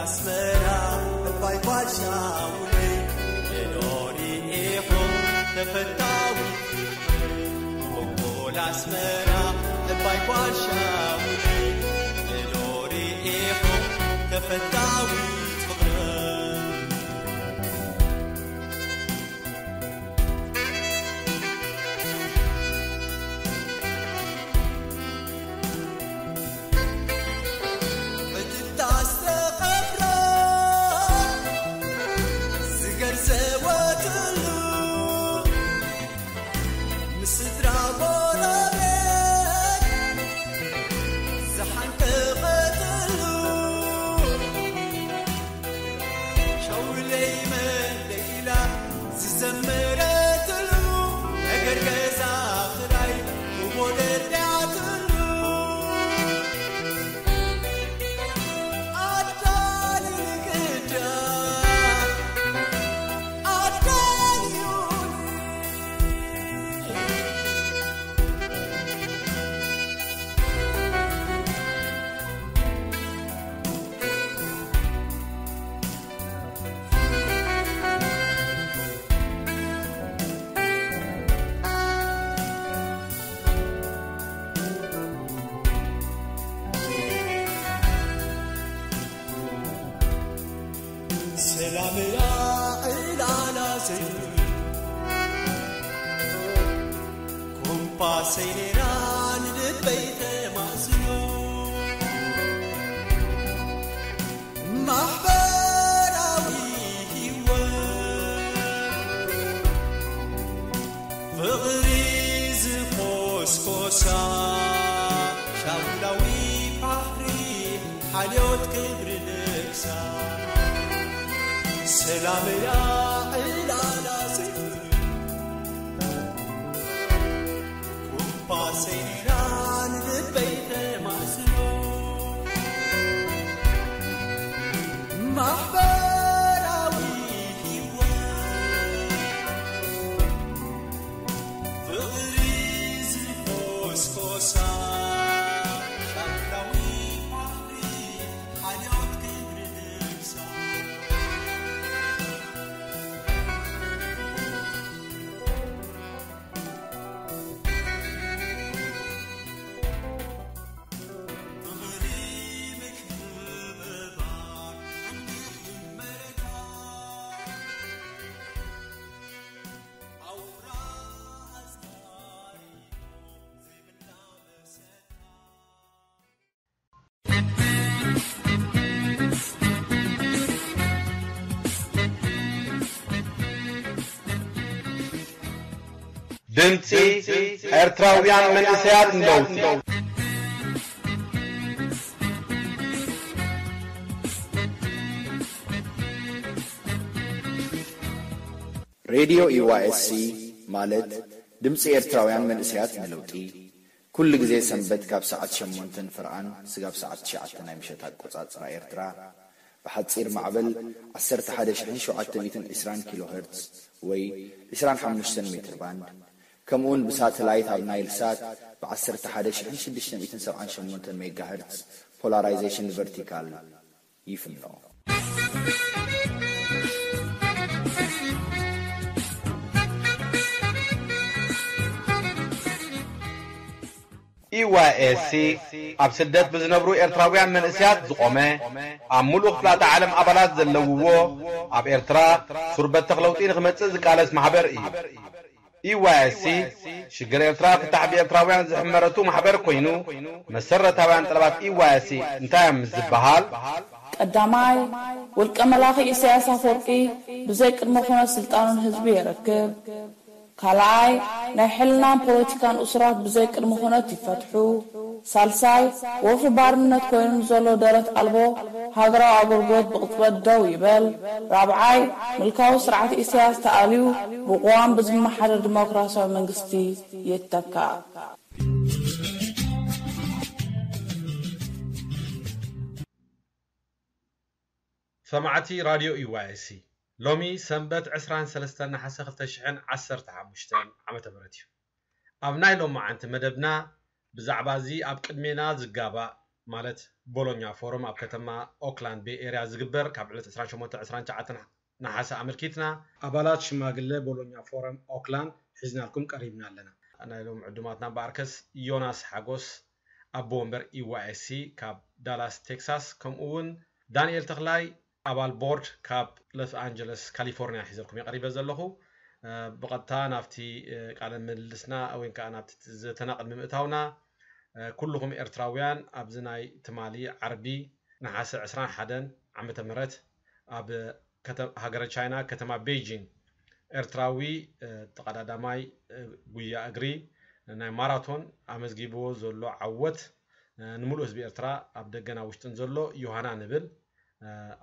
ኣስመራ ዕባይ ጓል ሻውለይ፣ ሎሪ ኢኹም ተፈታዊት ፍቕረይ። ሞንጎል ኣስመራ ዕባይ ጓል ሻውለይ፣ ሎሪ ኢኹም ተፈታዊት ፍቕረይ። ዕትብታ ዝተቐብረ ዝገርዘወትሉ፣ ምስ ስድራ ጎረቤት ዝሓንቀቐትሉ፣ ሸውለይ መለይ ኢላ ዝዘመረትሉ፣ ነገር ገዛ ክራይ ክቦ ደርዲያትሉ። ኣዳልዩ ግዳ፣ ኣዳልዩኒ። ሰላምያ ዕላላ ዘይብሉ፣ ኮምፓሰይ ነይራ ንልበይ ተማእዝኖ። ማሕበራዊ ህይወት ፍቕሪ ዝኾስኮሳ፣ ሻውላዊ ባሕሪ ሓልዮት ክብሪ ልግሳ። ሰላምያ ዕላላ ዘይብሉ፣ ኩምፓሰይ ነይራ ንልበይ ተማእዝኖ። ማሕበራዊ ህይወት ፍቕሪ ዝኾስኮሳ፣ ሻውላዊ ባሕሪ ሓልዮት ክብሪ ልግሳ። ድምጺ ኤርትራውያን መንእሰያት ንለውጢ። ሬድዮ ዩ ዋይ ኤስ ሲ ማለት ድምጺ ኤርትራውያን መንእሰያት ንለውጢ፣ ኩሉ ግዜ ሰንበት ካብ ሰዓት ሸሞንተ ንፍርቓን ስጋብ ሰዓት ትሽዓተ ናይ ምሸት ኣቆጻጽራ ኤርትራ፣ ብሓጺር ማዕበል ዓሰርተ ሓደ ሽሕን ሸውዓተ ሚእትን ዕስራን ኪሎ ሄርትዝ ወይ ዕስራን ሓሙሽተን ሜትር ባንድ፣ ከምኡውን ብሳተላይት ኣብ ናይል ሳት ብ ዓሰርተ ሓደ ሽሕን ሽዱሽተ ሚእትን ሰብዓን ሸሞንተን ሜጋ ሄርትዝ ፖላራይዜሽን ቨርቲካል ይፍኖ። ዩ ዋይ ኤስ ሲ ኣብ ስደት ብዝነብሩ ኤርትራውያን መንእሰያት ዝቖመ፣ ኣብ ምሉእ ክፍላተ ዓለም ኣባላት ዘለውዎ፣ ኣብ ኤርትራ ሱር በተኽ ለውጢ ንኽመጽእ ዝቃለስ ማሕበር እዩ። ዩ ዋይ ኤስ ሲ ሽግር ኤርትራ ፍታሕ ብኤርትራውያን ዝሕመረቱ ማሕበር ኮይኑ፣ መሰረታውያን ጠለባት ዩ ዋይ ኤስ ሲ እንታይ እዮም ምስ ዝበሃል? ቀዳማይ፣ ውልቀ መላኺ ኢሳያስ ኣፈወርቂ ብዘይ ቅድመ ኩነት ስልጣኑ ንህዝቢ የረክብ። ካልኣይ፣ ናይ ሕልናን ፖለቲካን እሱራት ብዘይ ቅድመ ኩነት ይፈትሑ። ሳልሳይ፣ ወፍሪ ባርነት ኮይኑ ንዘሎ ደረት ኣልቦ ሃገራዊ ኣገልግሎት ብቕጽበት ደው ይበል። ራብዓይ፣ ምልካዊ ስርዓት ኢሳያስ ተኣልዩ ብቅዋም ብዝመሓደር ዲሞክራሲያዊ መንግስቲ ይተካእ። ሰማዕቲ ራድዮ ዩ ዋይ ኤስ ሲ፣ ሎሚ ሰንበት ዕስራን ሰለስተን ነሓሰ ክልተ ሽሕን ዓሰርተ ሓሙሽተን ዓመተ ምህረት እዩ። ኣብ ናይ ሎማዓንቲ መደብና ብዛዕባ እዚ ኣብ ቅድሜና ዝጋባእ ማለት ቦሎኛ ፎረም ኣብ ከተማ ኦክላንድ ቤይ ኤርያ ዝግበር ካብ ዕለት ዕስራን ሸሞንተን ዕስራን ትሽዓተን ነሓሰ ኣመልኪትና ኣባላት ሽማግለ ቦሎኛ ፎረም ኦክላንድ ሒዝናልኩም ቀሪብና ኣለና። ናይ ሎም ዕዱማትና እምበኣርከስ ዮናስ ሓጎስ ኣቦ ወንበር ኢ ዋይ ኤስ ሲ ካብ ዳላስ ቴክሳስ፣ ከምኡ እውን ዳንኤል ተኽላይ ኣባል ቦርድ ካብ ሎስ ኣንጀለስ ካሊፎርኒያ ሒዘልኩም የቐሪበ ዘለኹ። ብቐጥታ ናብቲ ቃለ ምልልስና ወይ ከዓ ናብቲ ዘተና ቅድሚ ምእታውና፣ ኩልኹም ኤርትራውያን ኣብዚ ናይ ትማሊ ዓርቢ ነሓሰ ዕስራን ሓደን ዓመተ ምህረት ኣብ ሃገረ ቻይና ከተማ ቤይጂንግ ኤርትራዊ ተቐዳዳማይ ጉያ እግሪ ናይ ማራቶን ኣመዝጊብዎ ዘሎ ዓወት ንምሉእ ህዝቢ ኤርትራ ኣብ ደገና ውሽጥን ዘሎ ዮሃና ንብል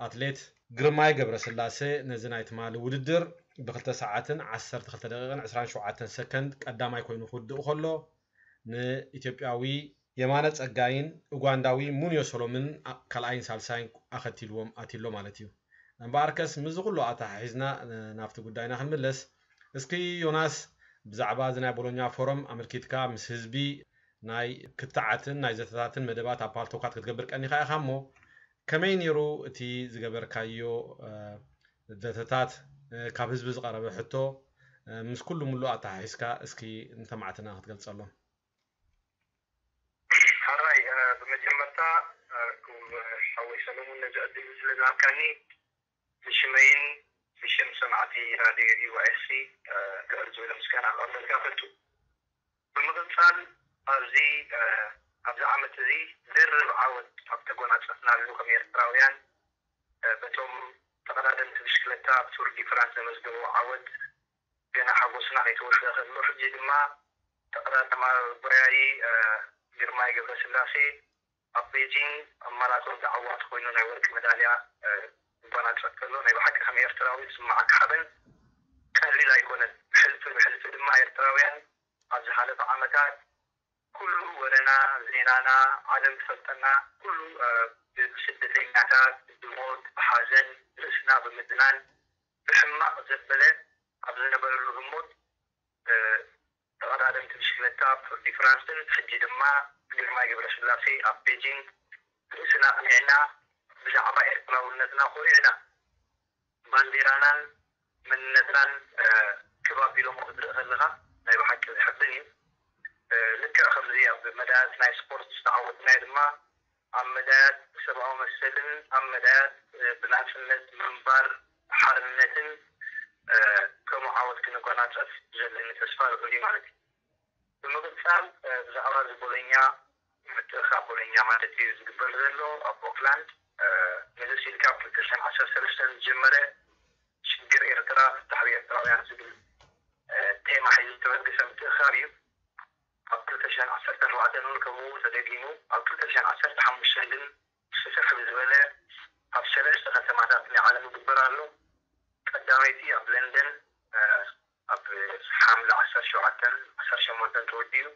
ኣትሌት ግርማይ ገብረስላሴ ነዚ ናይ ትማሊ ውድድር ብክልተ ሰዓትን ዓሰርተ ክልተ ደቂቕን ዕስራን ሸውዓተን ሰከንድ ቀዳማይ ኮይኑ ክውድእ ከሎ፣ ንኢትዮጵያዊ የማነ ጸጋይን ኡጋንዳዊ ሙንዮ ሶሎምን ካልኣይን ሳልሳይን ኣኸቲልዎም ኣትሎ ማለት እዩ። እምበኣርከስ ምስዚ ኩሉ ኣተሓሒዝና ናብቲ ጉዳይና ክንምለስ፣ እስኪ ዮናስ፣ ብዛዕባ እዚ ናይ ቦሎኛ ፎረም ኣመልኪትካ ምስ ህዝቢ ናይ ክትዓትን ናይ ዘተታትን መደባት ኣብ ፓልቶካት ክትገብር ቀኒኻ ኢኻ እሞ፣ ከመይ ነይሩ እቲ ዝገበርካዮ ዘተታት? ካብ ህዝቢ ዝቐረበ ሕቶ ምስ ኩሉ ምሉእ ኣተሓሒዝካ እስኪ ንሰማዕትና ክትገልጸሎም። ሕራይ፣ ብመጀመርታ ክቡር ሓወይ ሰለሙን ነዚ ዕድል ስለ ዝሃብካኒ ብሽመይን ብሽም ሰማዕቲ ራድዮ ዩ ኤስ ሲ ልዕል ዝበለ ምስጋና ከቕርበልካ እፈቱ። ብምቕጻል ኣብዚ ኣብዚ ዓመት እዚ ድርብ ዓወት ኣብ ተጎናጸፍናሉ ከም ኤርትራውያን በቶም ተቐዳደምቲ ብሽክለታ ኣብ ቱር ዲ ፍራንስ ዘመዝገበ ዓወት ገና ሓጎስና ከይተወስኸ ከሎ፣ ሕጂ ድማ ተቐዳዳማይ ጎያዪ ግርማይ ገብረስላሴ ኣብ ቤጂንግ ኣብ ማራቶን ተዓዋቲ ኮይኑ ናይ ወርቂ መዳልያ ክጎናጸፍ ከሎ ናይ ብሓቂ ከም ኤርትራዊ ዝስምዓካ ሓበን ቀሊል ኣይኮነን። ብሕልፊ ብሕልፊ ድማ ኤርትራውያን ኣብ ዝሓለፈ ዓመታት ኩሉ ወረና፣ ዜናና፣ ዓለም ትፈልጠና ኩሉ ብስደተኛታት፣ ብሞት፣ ብሓዘን፣ ርእስና ብምድናን ብሕማቕ ዘበለ ኣብ ዝነበረሉ ህሞት ተቐዳደምቲ ብሽክለታ ኣብ ቱር ዲ ፍራንስን ሕጂ ድማ ግርማይ ገብረስላሴ ኣብ ቤጂንግ ርእስና ኣቕኒዕና ብዛዕባ ኤርትራውነትና ኮሪዕና ባንዴራናን መንነትናን ክብ ኣቢሎም ክትርኢ ከለኻ ናይ ብሓቂ ዘሕብን እዩ። ልክዕ ከምዚ ኣብ መዳያት ናይ ስፖርት ዝተዓወትናዮ ድማ ኣብ መዳያት ሰብኣዊ መሰልን ኣብ መዳያት ብናጽነት ምንባር ሓርነትን ከምኡ ዓወት ክንጎናጸፍ ዘለኒ ተስፋ ልዑል እዩ ማለት እዩ። ብምቕጻል ብዛዕባ እዚ ቦሎኛ ምትእኻብ ቦሎኛ ማለት እዩ ዝግበር ዘሎ ኣብ ኦክላንድ ንልስ ኢልካ ኣብ ክልተ ሽሕን ዓሰርተ ሰለስተን ዝጀመረ ሽግር ኤርትራ ፍታሕ ብኤርትራውያን ዝብል ቴማ ሒዙ ዝተበገሰ ምትእኻብ እዩ። ኣብ ክልተ ሽሕን ዓሰርተ ኣርባዕተን እውን ከምኡ ተደጊሙ ኣብ ክልተ ሽሕን ዓሰርተ ሓሙሽተን ግን ስፍሕ ብዝበለ ኣብ ሰለስተ ከተማታት ናይ ዓለም ይግበር ኣሎ። ቀዳመይቲ ኣብ ለንደን ኣብ ሓምለ ዓሰርተ ሸውዓተን ዓሰርተ ሸሞንተን ተወዲኡ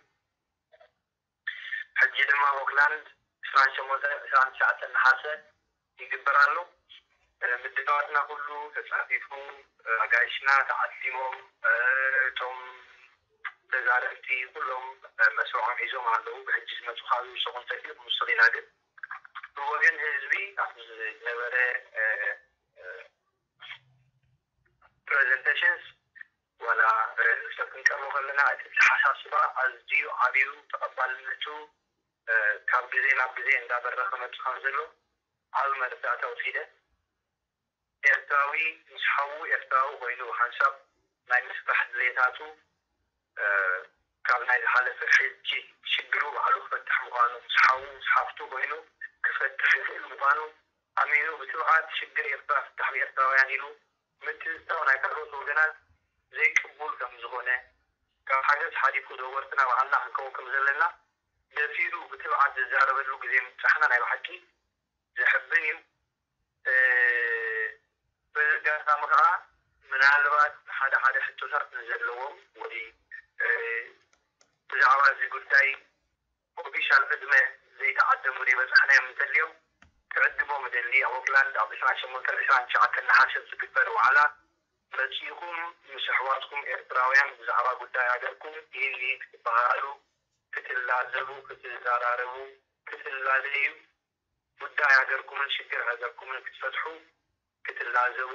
ሕጂ ድማ ኦክላንድ ዕስራን ሸሞንተን ዕስራን ትሽዓተን ነሓሰ ይግበር ኣሎ። ምድላዋትና ኩሉ ተጻፊፉ ኣጋይሽና ተዓዲሞም እቶም ተዛረብቲ ኩሎም መስርዖም ሒዞም ኣለዉ። ብሕጂ ዝመጹ ካብ ይውሰኹ እንተልዩ ክውስኽ ኢና ግን ብወገን ህዝቢ ኣብ ዝነበረ presentations ዋላ ሰብ ክንቀርቦ ከለና እቲ ኣተሓሳስባ ኣዝዩ ዓብዩ ተቐባልነቱ ካብ ግዜ ናብ ግዜ እንዳበረኸ መፂ ከም ዘሎ ዓብ መረዳእታ ወሲደ ኤርትራዊ ምስ ሓዉ ኤርትራዊ ኮይኑ ብሓንሳብ ናይ ምስራሕ ድሌታቱ ካብ ናይ ዝሓለፈ ሕጂ ሽግሩ ባዕሉ ክፈትሕ ምዃኑ ምስ ሓዉ ምስ ሓፍቱ ኮይኑ ክፈትሕ ይኽእል ምዃኑ ኣሚኑ ብትብዓት ሽግር ኤርትራ ፍታሕ ብኤርትራውያን ኢሉ ምትእትታው ናይ ካልኦት ወገናት ዘይቅቡል ከም ዝኾነ ካብ ሓገዝ ሓሊፉ ዘወርትና ባዕልና ክንከውን ከም ዘለና ደፊሩ ብትብዓት ዝዛረበሉ ግዜ ምብጻሕና ናይ ብሓቂ ዘሕብን እዩ። በዚ ኣጋጣሚ ከዓ ምናልባት ሓደ ሓደ ሕቶታት ንዘለዎም ወይ ብዛዕባ እዚ ጉዳይ ኦፊሻል ዕድመ ዘይተዓደሙ ዘይበፃሕናዮም እንተልዮም ክዕድሞም እደሊ። ኣብ ኦክላንድ ኣብ ዕስራን ሸሞንተን ዕስራን ትሽዓተን ነሓሰ ዝግበር ዋዕላ መፂእኹም ምስ ኣሕዋትኩም ኤርትራውያን ብዛዕባ ጉዳይ ሃገርኩም ይህን ይህን ክትበሃሃሉ፣ ክትላዘቡ፣ ክትዘራረቡ፣ ክትላለዩ፣ ጉዳይ ሃገርኩምን ሽግር ሃገርኩምን ክትፈትሑ ክትላዘቡ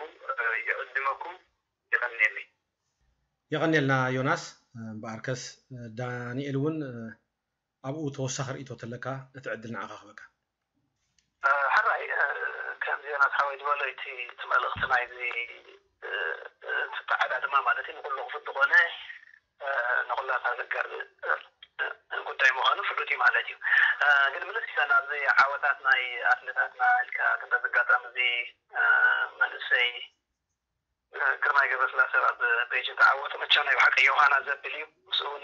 ይዕድመኩም። ይቐንየለይ። የቐንየልና ዮናስ። እምበኣርከስ ዳንኤል እውን ኣብኡ ተወሳኺ ርእይቶ ተለካ እቲ ዕድል ንዓኻ ክበካ። ሕራይ፣ ከምዚ ዮናስ ሓወይ ዝበሎ እቲ እቲ መልእኽቲ ናይዚ እቲ ኣተዓዳድማ ማለት እዩ ንኩሉ ክፉት ዝኾነ ንኩላትና ዘጋርእ ጉዳይ ምዃኑ ፍሉጥ እዩ ማለት እዩ። ግን ምልስ ኢለ ናብዚ ዓወታት ናይ ኣትሌታትና ኢልካ ክንደ ኣጋጣሚ እዚ መንእሰይ ግርማይ ገብረስላሰ ኣብ ቤጂን ተዓወቱ። መቸም ናይ ብሓቂ ዮሃና ዘብል እዩ። ምስኡ እውን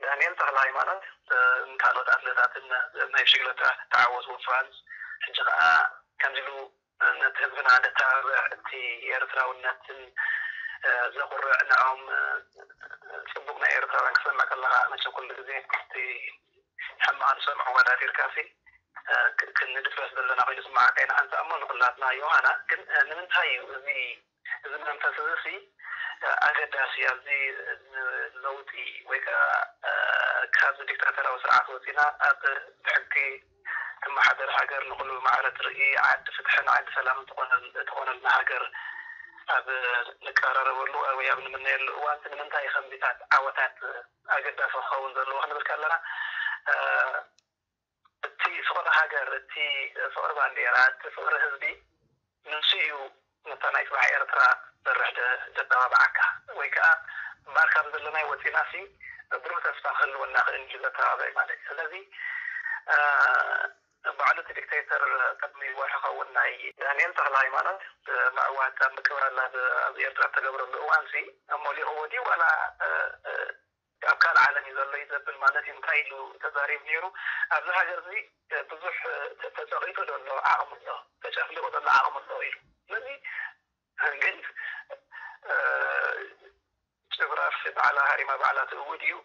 ዳንኤል ተኽለ ሃይማኖት ካልኦት ኣትሌታትን ናይ ብሽግለታ ተዓወቱ ፍራንስ ሕጂ ከዓ ከምዚ ኢሉ ነቲ ህዝብና ደተባብዕ እቲ ኤርትራውነትን ዘኹርዕ ንዕኦም ፅቡቅ ናይ ኤርትራውያን ክሰምዕ ከለካ መቸም ኩሉ ግዜ እቲ ሕማቅ ንሰምዖ ኣዋዳዲርካ ሲ ክንድፍረስ ዘለና ኮይኑ ስማዓካ ኢና ሓንሳእ እሞ ንኩላትና ዮሃና ግን ንምንታይ እዩ እዚ እዚ መንፈስ እዚ ሲ ኣገዳሲ ኣብዚ ለውጢ ወይ ከዓ ካብዚ ዲክታተራዊ ስርዓት ወፂና ኣብ ብሕጊ ትመሓደር ሃገር ንኩሉ ብማዕረ ትርኢ ዓዲ ፍትሕን ዓዲ ሰላምን ትኾነልና ሃገር ኣብ ንቀራረበሉ ወይ ኣብ ንምነየሉ እዋን ንምንታይ ከምዚታት ዓወታት ኣገዳሲ ክኸውን ዘለዎ ክንብል ከለና እቲ ፍቕሪ ሃገር፣ እቲ ፍቕሪ ባንዴራ፣ እቲ ፍቕሪ ህዝቢ ንሱ እዩ ነታ ናይ ጽባሕ ኤርትራ ክትሰርሕ ዘተባብዓካ ወይ ከኣ እምበኣር ካብ ዘለናዮ ወጺናሲ ብሩህ ተስፋ ክህልወና ክእል እዩ ዘተባብዕ ማለት እዩ። ስለዚ ባዕሉ እቲ ዲክቴተር ቅድሚ ወርሒ ኸውን ናይ ዳንኤል ተኽለ ሃይማኖት ምዕዋት ኣብ ምቅባል ኣብ ኤርትራ ተገብረሉ እዋንሲ ሞሊቕዎ ድዩ ዋላ ኣብ ካልእ ዓለም እዩ ዘሎ እዩ ዘብል ማለት እዩ እንታይ ኢሉ ተዛሪቡ ነይሩ ኣብዚ ሃገር እዚ ብዙሕ ተፀቂጡ ዘሎ ዓቕሚ ኣሎ ተጨፍሊቑ ዘሎ ዓቕሚ ኣሎ ኢሉ ስለዚ ግን ጭብራፍ ባዕላ ሃሪማ ባዕላ ትእውድ እዩ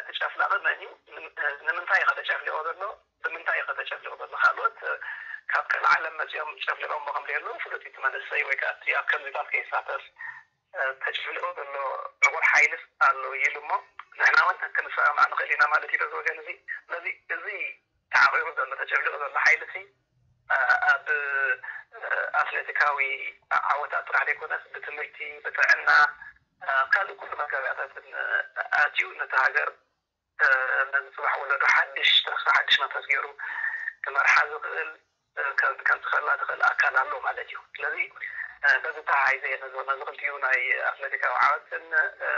እቲ ጨፍላቒ መን እዩ ንምንታይ ኢኻ ተጨፍሊቑ ዘሎ ብምንታይ ኢኻ ተጨፍሊቑ ዘሎ ካልኦት ካብ ካልእ ዓለም መፂኦም ጨፍሊቖሞ ከም ዘየለዉ ፍሉጥ እዩ እቲ መንእሰይ ወይ ከዓ እቲ ኣብ ከምዚታት ከይሳተፍ ተጨፍሊቑ ዘሎ ዕቑር ሓይልስ ኣሎ ኢሉ እሞ ንሕና እውን ክንሰማማዕ ንኽእል ኢና ማለት እዩ በዚ ወገን እዚ ስለዚ እዚ ተዓቒሩ ዘሎ ተጨፍሊቑ ዘሎ ሓይሊ ሲ ኣብ ኣትሌቲካዊ ዓወታት ጥራሕ ዘይኮነስ ብትምህርቲ ብጥዕና ካልእ ኩሉ መጋቢያታትን ኣትዩ ነቲ ሃገር ነዚ ፅባሕ ወለዶ ሓድሽ ተስፋ ሓድሽ መንፈስ ገይሩ ክመርሓ ዝኽእል ከምዚ ከላ ዝኽእል ኣካል ኣሎ ማለት እዩ ስለዚ በዚ ተሓሒዘ ነዚ ነዚ ክልቲኡ ናይ ኣትሌቲካዊ ዓወትን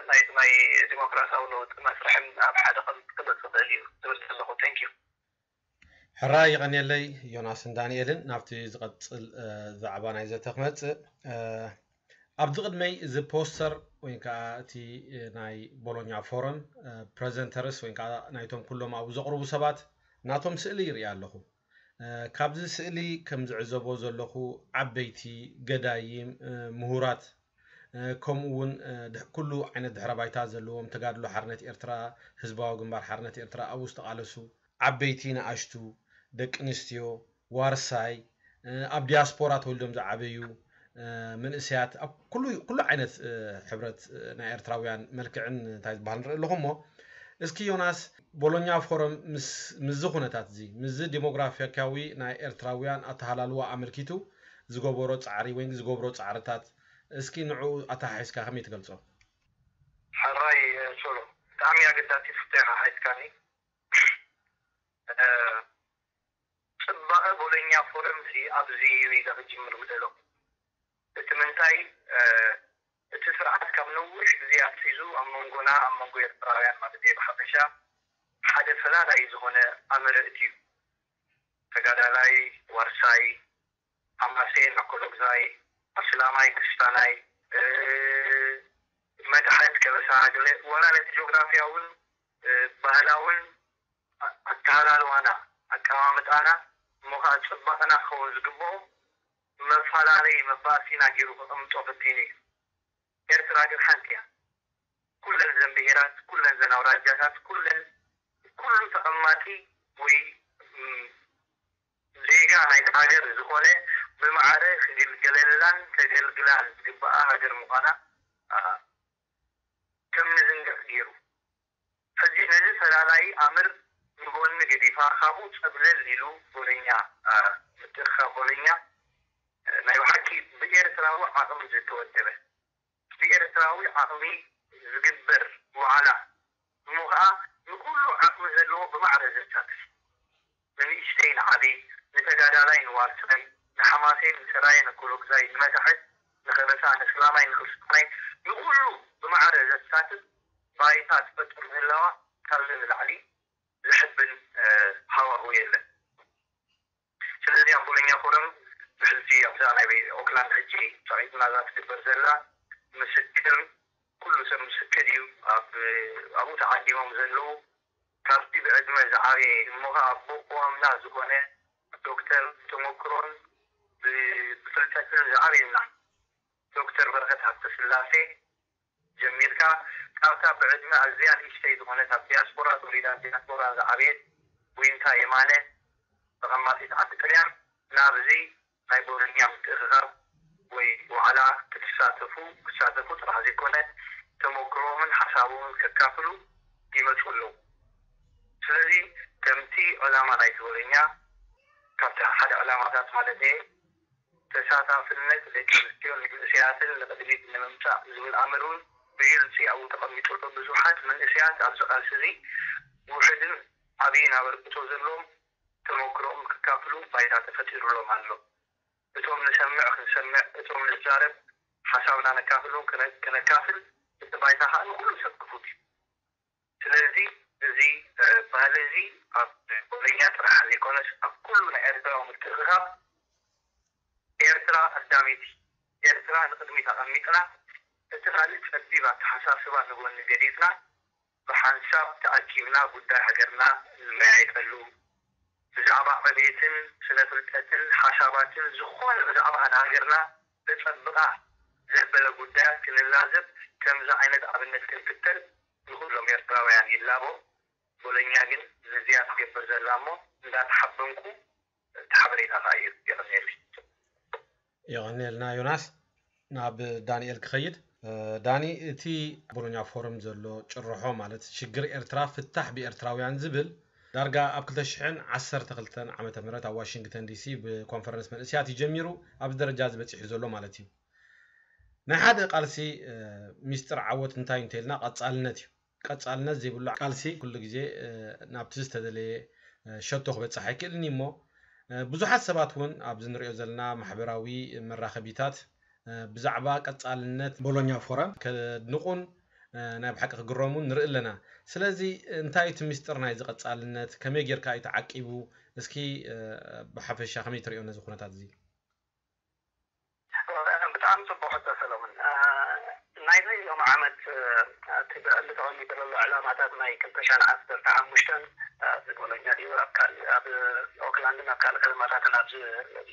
ናይ ናይ ዲሞክራሲያዊ ለውጢ መስርሕን ኣብ ሓደ ክመፅ ዝኽእል እዩ ዝብል ዘለኹ thank you ሕራይ የቐንየለይ ዮናስን ዳንኤልን ናብቲ ዝቐፅል ዛዕባ ናይ ዘተ ክመፅእ ኣብዚ ቅድመይ እዚ ፖስተር ወይ ከዓ እቲ ናይ ቦሎኛ ፎረም ፕረዘንተርስ ወይ ከዓ ናይቶም ኩሎም ኣብኡ ዘቕርቡ ሰባት ናቶም ስእሊ ይርኢ ኣለኹ ካብዚ ስእሊ ከም ዝዕዘቦ ዘለኹ ዓበይቲ ገዳይም ምሁራት ከምኡ እውን ኩሉ ዓይነት ድሕረ ባይታ ዘለዎም ተጋድሎ ሓርነት ኤርትራ ህዝባዊ ግንባር ሓርነት ኤርትራ ኣብኡ ዝተቓለሱ ዓበይቲ ንኣሽቱ ደቂ ኣንስትዮ ዋርሳይ ኣብ ዲያስፖራ ተወልዶም ዝዓበዩ መንእሰያት ኣብ ኩሉ ዓይነት ሕብረት ናይ ኤርትራውያን መልክዕን እንታይ ዝበሃል ንርኢ ኣለኹ እሞ እስኪ ዮናስ ቦሎኛ ፎረም ምስዚ ኩነታት እዚ ምስዚ ዲሞግራፊካዊ ናይ ኤርትራውያን ኣተሃላልዋ ኣመልኪቱ ዝገበሮ ጻዕሪ ወይ ዝገብሮ ጻዕርታት እስኪ ንዕኡ ኣተሓሒዝካ ከመይ ትገልጾ? ሕራይ ሶሎ ብጣዕሚ ኣገዳሲ ፍቶ ኢኻ ሓይዝካኒ ጽባቐ ቦሎኛ ፎረም ሲ ኣብዚ እዩ ኢለ ክጅምር ምደለኹ እቲ ምንታይ እቲ ስርዓት ካብ ነዊሕ ግዜ ኣትሒዙ ኣብ መንጎና ኣብ መንጎ ኤርትራውያን ማለት እየ ብሓፈሻ ሓደ ፈላላይ ዝኾነ ኣመርዕቲ እዩ ተጋዳላይ ዋርሳይ ሓማሴን ኣኮሎግዛይ ኣስላማይ ክስታናይ መድሓት ከበሳ ገለ ዋላ ነቲ ጂኦግራፊያውን ባህላውን ኣተሃላልዋና ኣቀማምጣና እሞ ከዓ ፅባቐና ክኸውን ዝግብኦ መፈላለይ መባእሲና ገይሩ ከቐምጦ ፈቲኑ እዩ። ኤርትራ ግን ሓንቲ እያ። ኩለን ዘን ብሄራት፣ ኩለን ዘን ኣውራጃታት፣ ኩለን ኩሉ ተቐማጢ ወይ ዜጋ ናይታ ሃገር ዝኾነ ብማዕረ ክግልገለላን ከገልግላን ዝግበኣ ሃገር ምዃና ከም ንዝንግዕ ገይሩ። ሕጂ ነዚ ፈላላዪ ኣምር ንጎ ጎኒ ገዲፋ ካብኡ ጸብለል ኢሉ ቦሎኛ፣ አ፣ ምትእኽኻብ ቦሎኛ፣ አ፣ ናይ ብሓቂ ብኤርትራዊ ዓቕሚ ዝተወደበ፣ ብኤርትራዊ ዓቕሚ ዝግበር ዋዕላ እሞ ኸኣ ንኹሉ ዓቕሚ ዘለዎ ብማዕረ ዘሳትፍ፣ ንንእሽተይ ንዓቢ፣ ንተጋዳላይ ንዋርሳይ፣ ንሓማሴን ንሰራየ ንኮሎግዛይ ንመታሕት ንኸበሳ ንስላማይ ንክርስታናይ ንኹሉ ብማዕረ ዘሳትፍ ባይታ ትፈጥር ምህላዋ ካብዚ ንላዕሊ ዘሕብን ሃዋሁ የለን። ስለዚ ኣብ ቦሎኛ ፎረም ብሕልፊ ኣብዛ ናይ ኦክላንድ ሕጂ ጸቒጥና እዛ ትግበር ዘላ ምስክር ኩሉ ሰብ ምስክር እዩ። ኣብኡ ተዓዲሞም ዘለዉ ካብቲ ብዕድመ ዝዓበየ እሞ ኸዓ ኣቦ ቅዋምና ዝኾነ ዶክተር ብተመክሮን ብፍልጠትን ዝዓበየና ዶክተር በረኸት ሃብተስላሴ ጀሚርካ ካብታ ብዕድመ ኣዝያ ንእሽተይ ዝኾነት ኣብ ዲያስፖራ ተወሊዳ ኣብ ዲያስፖራ ዝዓበየት ዊንታ የማነ ተቐማጢት ዓዲ ጥልያን ናብዚ ናይ ቦሎኛ ምትእኽኻብ ወይ ዋዕላ ክትሳተፉ ክሳተፉ ጥራሕ ዘይኮነ ተመክሮምን ሓሳቦምን ከካፍሉ ይመፁ ኣለዉ። ስለዚ ከምቲ ዕላማ ናይቲ ቦሎኛ ካብቲ ሓደ ዕላማታት ማለት እየ ተሳታፍነት ደቂ ኣንስትዮን መንእሰያትን ንቕድሚት ንምምፃእ ዝብል ኣምር እውን ብግልፂ ኣብኡ ተቐሚጡ ኣሎ። ብዙሓት መንእሰያት ኣብዚ ቃልሲ እዚ ውሑድን ዓብይን ኣበርክቶ ዘለዎም ተመክሮኦም ክካፍሉ ባይታ ተፈጢሩሎም ኣሎ። እቶም ንሰምዕ ክንሰምዕ፣ እቶም ንዛረብ ሓሳብና ነካፍሎም ከነካፍል እቲ ባይታ ከዓ ንኩሉ ሰብ ክፉት እዩ። ስለዚ እዚ ባህሊ እዚ ኣብ ኦሮምኛ ጥራሕ ዘይኮነስ ኣብ ኩሉ ናይ ኤርትራዊ ምትእኽኻብ ኤርትራ ቀዳሚት፣ ኤርትራ ንቕድሚት ኣቐሚጥና እቲ ካልእ ጸቢብ ኣተሓሳስባ ንጎኒ ገዲፍና ብሓንሳብ ተኣኪብና ጉዳይ ሃገርና ንመያየጠሉ ብዛዕባ ዕቤትን ስነ ፍልጠትን ሓሳባትን ዝኾነ ብዛዕባ ንሃገርና ዘጸብቓ ዘበለ ጉዳያት ክንላዘብ ከምዚ ዓይነት ኣብነት ክንክተል ንኹሎም ኤርትራውያን ይላቦ። ቦለኛ ግን ነዚኣ ትገብር ዘላ እሞ እንዳተሓበንኩ እቲ ሓበሬታ ከኣ የቐንየለይ። የቐንየልና ዮናስ። ናብ ዳንኤል ክኸይድ። ዳኒ፣ እቲ ቦሎኛ ፎረም ዘሎ ጭርሖ ማለት ሽግር ኤርትራ ፍታሕ ብኤርትራውያን ዝብል ዳርጋ ኣብ ክልተ ሽሕን ዓሰርተ ክልተን ዓመተ ምህረት ኣብ ዋሽንግተን ዲሲ ብኮንፈረንስ መንእስያት እዩ ጀሚሩ ኣብዚ ደረጃ እዚ በጺሑ ዘሎ ማለት እዩ። ናይ ሓደ ቃልሲ ሚስጥር ዓወት እንታይ እንተልና ቀጻልነት እዩ። ቀጻልነት ዘይብሉ ቃልሲ ኩሉ ግዜ ናብቲ ዝተደለየ ሸቶ ክበጽሕ ኣይክእልን እዩ እሞ ብዙሓት ሰባት እውን ኣብዚ ንሪኦ ዘለና ማሕበራዊ መራኸቢታት ብዛዕባ ቀጻልነት ቦሎኛ ፎረም ከድንቑን ናይ ብሓቂ ክግረሙን ንርኢ ኣለና። ስለዚ እንታይ እቲ ሚስጥር ናይዚ ቀጻልነት? ከመይ ጌርካ እዩ ተዓቂቡ? እስኪ ብሓፈሻ ከመይ ትሪኦ ነዚ ኩነታት እዚ? ብጣዕሚ ፅቡቅ ሕቶ ሰለሙን። ናይዚ ሎም ዓመት እቲ ብዕሊ ተቐሚጡ ዘሎ ዕላማታት ናይ ክልተ ሻን ዓሰርተ ሓሙሽተን ኣብ ቦሎኛ ድዩ ኣብ ካልእ ኣብ ኦክላንድን ኣብ ካልእ ከተማታትን ኣብዚ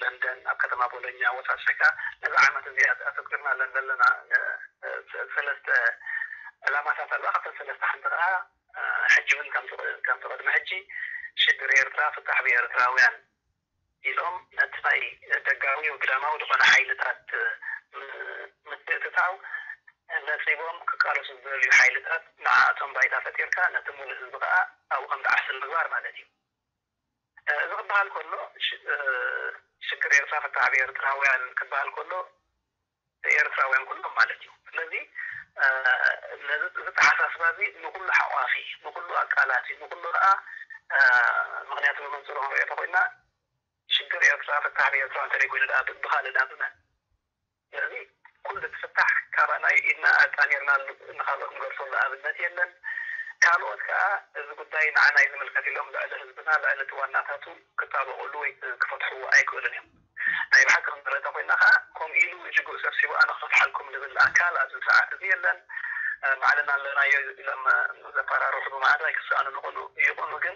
ለንደን ኣብ ከተማ ቦሎኛ ወፃእ ኣፍሪካ ነዚ ዓመት እዚ ኣተኩርና ለን ዘለና ሰለስተ ዕላማታት ኣለዋ። ካብተን ሰለስተ ሓንቲ ከዓ ሕጂ እውን ከምቲ ቅድሚ ሕጂ ሽግር ኤርትራ ፍታሕ ብኤርትራውያን ኢሎም ነቲ ናይ ደጋዊ ግዳማዊ ዝኾነ ሓይልታት ምትእትታው ነፂቦም ክቃለሱ ዝደልዩ ሓይልታት ንዓኣቶም ባይታ ፈጢርካ ነቲ ሙሉእ ህዝቢ ከዓ ኣብኡ ከም ዝዓስል ምግባር ማለት እዩ። እዚ ክበሃል ከሎ ሽግር ኤርትራ ፍታሕ ብኤርትራውያን ክበሃል ከሎ ኤርትራውያን ኩሎም ማለት እዩ። ስለዚ ነዚ ተሓሳስባ እዚ ንኩሉ ሓቋፊ ንኩሉ ኣቃላሲ ንኩሉ ከዓ ምክንያቱ ብመንፅሩ ክንሪኦ ተኮይና ሽግር ኤርትራ ፍታሕ ብኤርትራ እንተደይ ኮይኑ ደኣ ብካልእ ደኣ ብመን ስለዚ ኩሉ እቲ ፍታሕ ካባና እዩ ኢድና ኣጣሚርና ንካልኦት ንገርሰሉ ኣብነት የለን። ካልኦት ከዓ እዚ ጉዳይ ንዓና እዩ ዝምልከት ኢሎም ልዕሊ ህዝብና ልዕሊ እቲ ዋናታቱ ክጣበቅሉ ወይ ክፈትሕዎ ኣይክእሉን እዮም። ናይ ብሓቂ ክንርኢ ተኮይና ከዓ ከምኡ ኢሉ ጅግኡ ሰብሲቡ ኣነ ክፈትሓልኩም ዝብል ኣካል ኣብዚ ሰዓት እዚ የለን። ባዕልና ኣለናዮ ኢሎም ዘፈራርሑ ብማዕረ ኣይክሰኣኑን ይኮኑ ይኮኑ ግን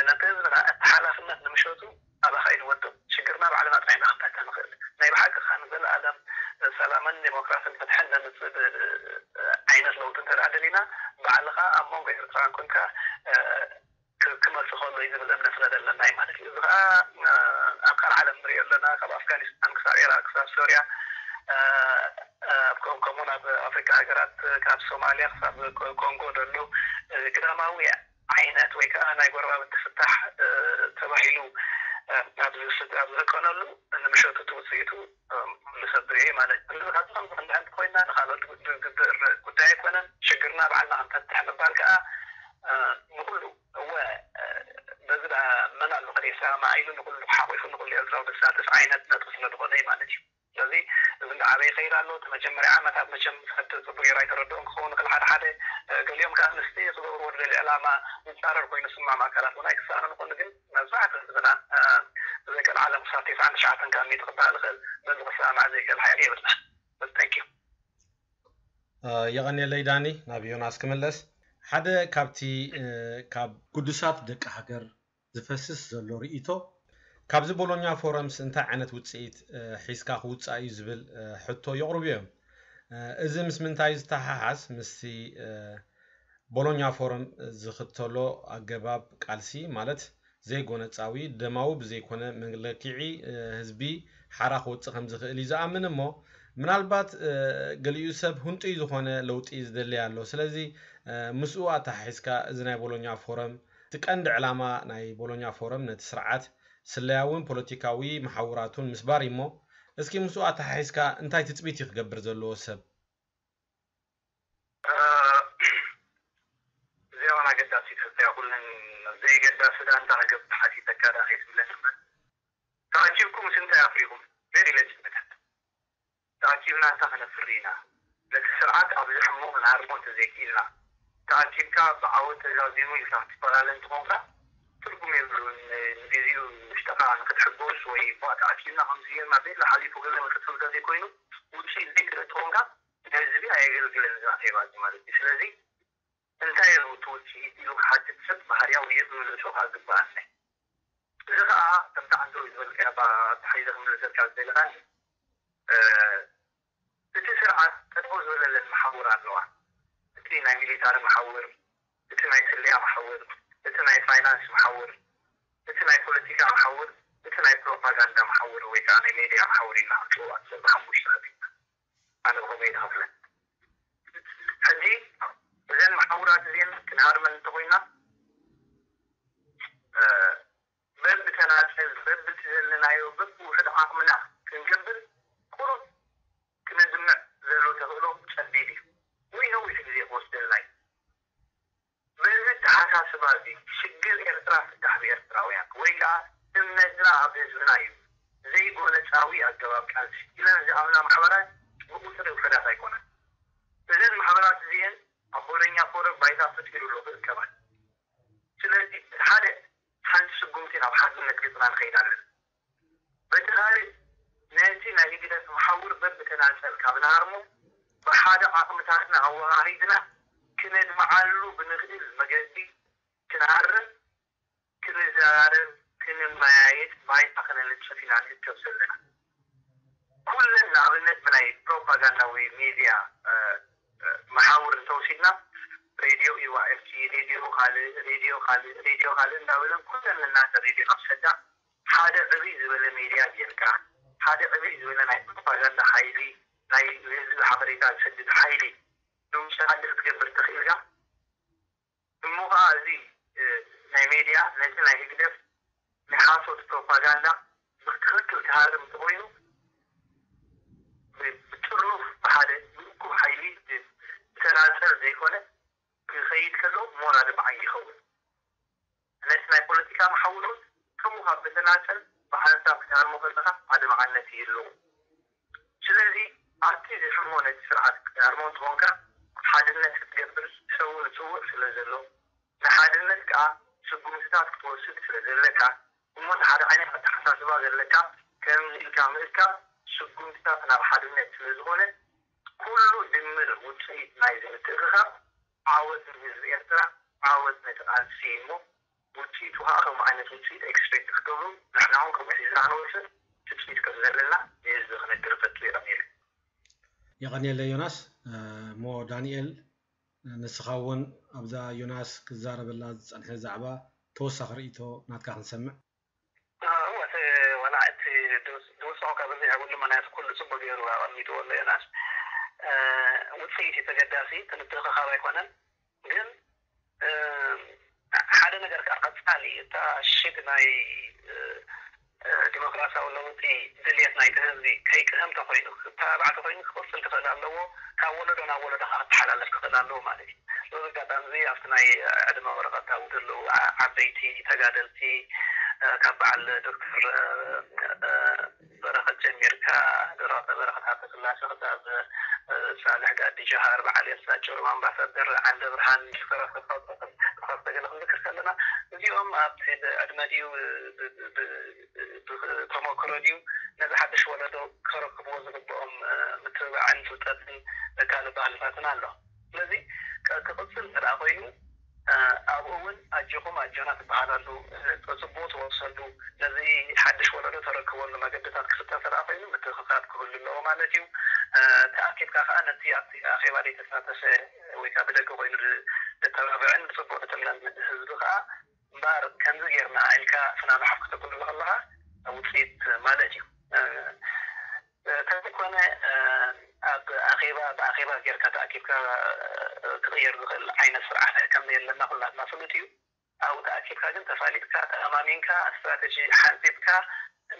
ነቲ ህዝብና እቲ ሓላፍነት ንምሸቱ ኣባኻ እዩ ዝወድቕ። ሽግርና ባዕልና ጥራይ ኢና ክፈትሕ ንኽእል። ናይ ብሓቂ ከዓ ንዘለኣለም ሰላምን ዴሞክራስን ፍትሕን ነምፅእ ዓይነት ለውጢ እንተ ደኣ ደሊና ባዕልኻ ኣብ መንጎ ኤርትራውያን ኮንካ ክመፅእ ከሎ እዩ ዝብል እምነት ስለ ዘለና እዩ ማለት እዩ። እዚ ከዓ ኣብ ካልእ ዓለም ንሪኦ ኣለና። ካብ ኣፍጋኒስታን ክሳብ ዒራቅ ክሳብ ሶርያ ከምኡውን ኣብ ኣፍሪካ ሃገራት ካብ ሶማልያ ክሳብ ኮንጎ ዘሎ ግዳማዊ ዓይነት ወይ ከዓ ናይ ጎረባብቲ ፍታሕ ተባሂሉ ኣብ ዝእቀነሉ፣ ንምሸቱ እቲ ውፅኢቱ ንሰብር እየ ማለት እዩ። ካብዚ ከምዚ ክንድሕን ኮይና ንካልኦት ዝግበር ጉዳይ ኣይኮነን። ሽግርና ባዕልና ክንፈትሕ ምባል ከዓ ንኩሉ፣ እወ፣ በዚ መን ኣሎ ከደየሰማማዕ ኢሉ ንኩሉ ሓቂፉ ንኩሉ ኤርትራዊ ዘሳትፍ ዓይነት ነጥቢ ስለዝኮነ እዩ ማለት እዩ። ስለዚ እዚ እንዳዓበየ ይኸይድ ኣሎ። እቲ መጀመርያ ዓመታት መቸም ሰብ ጽቡቅ ጌሩ ኣይተረድኦን ክኸውን ይኽእል ሓደ ሓደ። ገሊኦም ከኣ ምስቲ ክገብርዎ ዝደልዩ ዕላማ ዝጻረር ኮይኑ ዝስምዖም ኣካላት እውን ኣይክሰኣኑን ይኾኑ። ግን መብዛሕትኡ ህዝብና ብዘይቀልዓለም ክሳብ ተስዓን ትሽዓተን ካብ ሚእቲ ክበሃል ይኽእል በዚ ክሰማማዕ ዘይክእል ሓይሊ የብልና። Thank you። የቐንየለይ ዳኒ። ናብ ዮናስ ክምለስ። ሓደ ካብቲ ካብ ግዱሳት ደቂ ሃገር ዝፈስስ ዘሎ ርእይቶ፣ ካብዚ ቦሎኛ ፎረምስ እንታይ ዓይነት ውፅኢት ሒዝካ ክውፃእ እዩ ዝብል ሕቶ የቕርቡ እዮም። እዚ ምስ ምንታይ ዝተሓሓዝ? ምስቲ ቦሎኛ ፎረም ዝኽተሎ ኣገባብ ቃልሲ፣ ማለት ዘይጎነፃዊ፣ ደማዊ ብዘይኮነ መለክዒ ህዝቢ ሓራ ክወፅእ ከምዝኽእል እዩ ዝኣምን። እሞ ምናልባት ገሊኡ ሰብ ህንጡይ ዝኾነ ለውጢ ዝደሊ ኣሎ። ስለዚ ምስኡ ኣተሓሒዝካ እዚ ናይ ቦሎኛ ፎረም እቲ ቀንዲ ዕላማ ናይ ቦሎኛ ፎረም ነቲ ስርዓት ስለያውን ፖለቲካዊ መሓውራቱን ምስባር እዩሞ፣ እስኪ ምስኡ ኣተሓሒዝካ እንታይ ትፅቢት እዩ ክገብር ዘለዎ ሰብ? እዚኣ እውን ኣገዳሲት ሕቶ እያ። ኩለን ዘይገዳሲ ዳ እንታይ ክገብር ሓቲተካ ዳ ከይትብለኒ እምበር፣ ተኣኪብኩም ምስ እንታይ ኣፍሪኹም? Very legitimate ሕቶ። ተኣኪብና እንታይ ከነፍሪ ኢና? ነቲ ስርዓት ኣብዚ ሕሙቕ ንሃርሞ እንተዘይክኢልና፣ ተኣኪብካ ብዓወት ተዛዚሙ ኢልካ ክትፈላለ እንተኾንካ ትርጉም የብሉን። ንግዜኡ ውሽጥኻ ንክትሕጎስ ወይ እባ ተኣኪብና ከምዚ ጌርና ቤላ ሓሊፉ ገለ ንክትብል እንተዘይኮይኑ ውፅኢት ዘይትርኢ እንተኾንካ ንህዝቢ ኣየገልግልን እዚ ኣኼባ እዚ ማለት እዩ። ስለዚ እንታይ እዩ እቲ ውፅኢት ኢሉ ክሓትት ሰብ ባህርያዊ እዩ ክምልሶ ከዓ ግበኣኒ። እዚ ከዓ ከምቲ ዓንተው ዝበልካዮ ኣተሓሒዘ ክምልሰልካ ዝደሊ ከኣ እቲ ስርዓት ጠጠው ዝበለለን መሓውር ኣለዋ። እቲ ናይ ሚሊታሪ መሓውር፣ እቲ ናይ ስለያ መሓውር፣ እቲ ናይ ፋይናንስ መሓውር፣ እቲ ናይ ፖለቲካ መሓውር፣ እቲ ናይ ፕሮፓጋንዳ መሓውር ወይ ከዓ ናይ ሜድያ መሓውር ኢልና ክንፅውዖ ንኽእል ብሓሙሽተ ከፊልና። ኣነ ብኸመይ ንኸፍለን? ሕጂ እዘን መሓውራት እዚአን ክንሃርመን እንተኾይና በብተናፀል በብቲ ዘለናዮ በብውሕድ ዓቕምና ክንገብር ቁሩብ ክነድምዕ ዘሎ ተኽእሎ ጸቢብ እዩ ወይ ነዊሕ ግዜ ክወስደልና እዩ። በዚ ኣተሓሳስባ እዚ ሽግር ኤርትራ ፍታሕ ብኤርትራውያን ወይ ከዓ እምነትና ኣብ ህዝብና እዩ፣ ዘይጎነጻዊ ኣገባብ ቃልሲ ኢለን ዝኣምና ማሕበራት ብቁጽሪ ውሑዳት ኣይኮናን። እዘን ማሕበራት እዚአን ኣብ ቦሎኛ ፎረም ባይታ ፈጢሩ ኣሎ ክእከባን። ስለዚ እቲ ሓደ ሓንቲ ስጉምቲ ናብ ሓድነት ገጽና ንኸይድ ኣለና። በቲ ካልእ ነቲ ናይ ህግደፍ መሓውር በብተናጸል ካብ ንሃርሞ ብሓደ ዓቕምታትና ኣወሃሂድና ክነድምዓሉ ብንኽእል መገዲ ክንሃርም፣ ክንዘራረብ፣ ክንመያየጥ ባይታ ክነንጽፍ ኢና ንእከብ ዘለና። ኩለን ንኣብነት ብናይ ፕሮፓጋንዳ ወይ ሜድያ መሓውር እንተወሲድና ሬድዮ ኢዋኤፍቲ፣ ሬድዮ ካልእ፣ ሬድዮ ካልእ፣ ሬድዮ ካልእ እንዳበለን ኩለን ነናተ ሬድዮ ኣብ ሰዳ ሓደ ዕብይ ዝበለ ሜድያ ጌርካ ሓደ ዕብይ ዝበለ ናይ ፕሮፓጋንዳ ሓይሊ ናይ ንህዝቢ ሓበሬታ ዝሰድድ ሓይሊ ንውሽጢ ዓዲ ክትገብር ተኽኢልካ እሞ ከዓ እዚ ናይ ሜድያ ነቲ ናይ ህግደፍ ናይ ሓሶት ፕሮፓጋንዳ ብትኽክል ክሃርም እንተኮይኑ ብጥሩፍ ብሓደ ብእኩብ ሓይሊ ብተናፀል ዘይኮነ ክኸይድ ከሎ ሞራል በዓይ ይኸውን። ነቲ ናይ ፖለቲካ መሓውር እውን ከምኡ ካብ ብተናፀል ብሓንሳብ ክትሃርሞ ከለካ ኣድማዕነት ይህልዎ። ስለዚ ኣብቲ ዝሕሞ ነቲ ስርዓት ክትሃርሞ እንተኾንካ ሓድነት ክትገብር ሰው ንፅውዕ ስለ ዘሎ ንሓድነት ከዓ ስጉምትታት ክትወስድ ስለ ዘለካ እሞ እቲ ሓደ ዓይነት ኣተሓሳስባ ዘለካ ከምዚ ኢልካ ምእካብ ስጉምትታት ናብ ሓድነት ስለ ዝኾነ ኩሉ ድምር ውፅኢት ናይዚ ምትእኽኻብ ዓወት ንህዝቢ ኤርትራ ዓወት ነቲ ቃልሲ እሞ ውፅኢቱ ከዓ ከምኡ ዓይነት ውፅኢት expect ክትገብሩ ንሕና እውን ከምኡ ሒዝና ክንወፅእ ትፅቢት ከም ዘለና ንህዝቢ ክነግር እፈቱ። የቐንየለይ። የቐንየለይ ዮናስ። እሞ ዳንኤል ንስኻ እውን ኣብዛ ዮናስ ክዛረበላ ዝፀንሐ ዛዕባ ተወሳኺ ርእይቶ ናትካ ክንሰምዕ። እወ እቲ ወላ እቲ ዝወሰኹ ካብ እዚ ሃብሉ ምክንያቱ ኩሉ ፅቡቅ ገይሩ ኣቐሚጥዎ ኣሎ ዮናስ። ውፅኢት እዩ ተገዳሲ እቲ ምትእኽኻብ ኣይኮነን ግን ነገር ከዓ ቀፃሊ እታ ሽግ ናይ ዲሞክራሲያዊ ለውጢ ድልየት ናይቲ ህዝቢ ከይቅህም ተኮይኑ፣ ክተባባዕ ተኮይኑ ክቕፅል ክኽእል ኣለዎ። ካብ ወለዶ ናብ ወለዶ ከዓ ክተሓላለፍ ክኽእል ኣለዎ ማለት እዩ። በዚ ኣጋጣሚ እዚ ኣብቲ ናይ ዕድመ ወረቐት ኣብ ዘለዉ ዓበይቲ ተጋደልቲ ካብ በዓል ዶክተር በረኸት ጀሚርካ፣ በረኸት ሃብተስላሴ፣ ክሳብ ሳልሕ ጋዲ ጀሃር፣ በዓል ኤልሳ ጭሩም፣ ኣምባሳደር ዓንደ ብርሃን፣ ዶክተር ኣሰፋ ተገለ ክንዝክር ከለና፣ እዚኦም ኣብቲ ዕድመ ድዩ ብተመክሮ ድዩ ነዚ ሓድሽ ወለዶ ከረክብዎ ዝግብኦም ምትብባዕን ፍልጠትን ካልእ ባህልታትን ኣሎ። ስለዚ ክቕፅል እንተ ኮይኑ ኣብኡ እውን ኣጆኹም ኣጆና ትበሃላሉ፣ ፅቡቅ ትወርሰሉ፣ ነዚ ሓድሽ ወለዶ ተረክበሉ መገድታት ክፍጠር እንተ ኮይኑ ምትእኽኻብ ክህሉ ኣለዎ ማለት እዩ። ተኣኪብካ ከዓ ነቲ ኣብቲ ኣኼባ ዘይተሳተፈ ወይ ከዓ ብደገ ኮይኑ ዝተባብዕን ብፅቡቅ ዝጥምነን ህዝቢ ከዓ እምበኣር ከምዚ ጌርና ኢልካ ፍናኑ ሓፍ ክተብለሉ ከለኻ ውፅኢት ማለት እዩ። ተዘይኮነ ኣብ ኣኼባ ብኣኼባ ጌርካ ተኣኪብካ ክቕየር ዝኽእል ዓይነት ስርዓት ከም ዘየለና ኩላትና ፍሉጥ እዩ። ኣብኡ ተኣኪብካ ግን ተፋሊጥካ ተኣማሚንካ ስትራተጂ ሓንፂብካ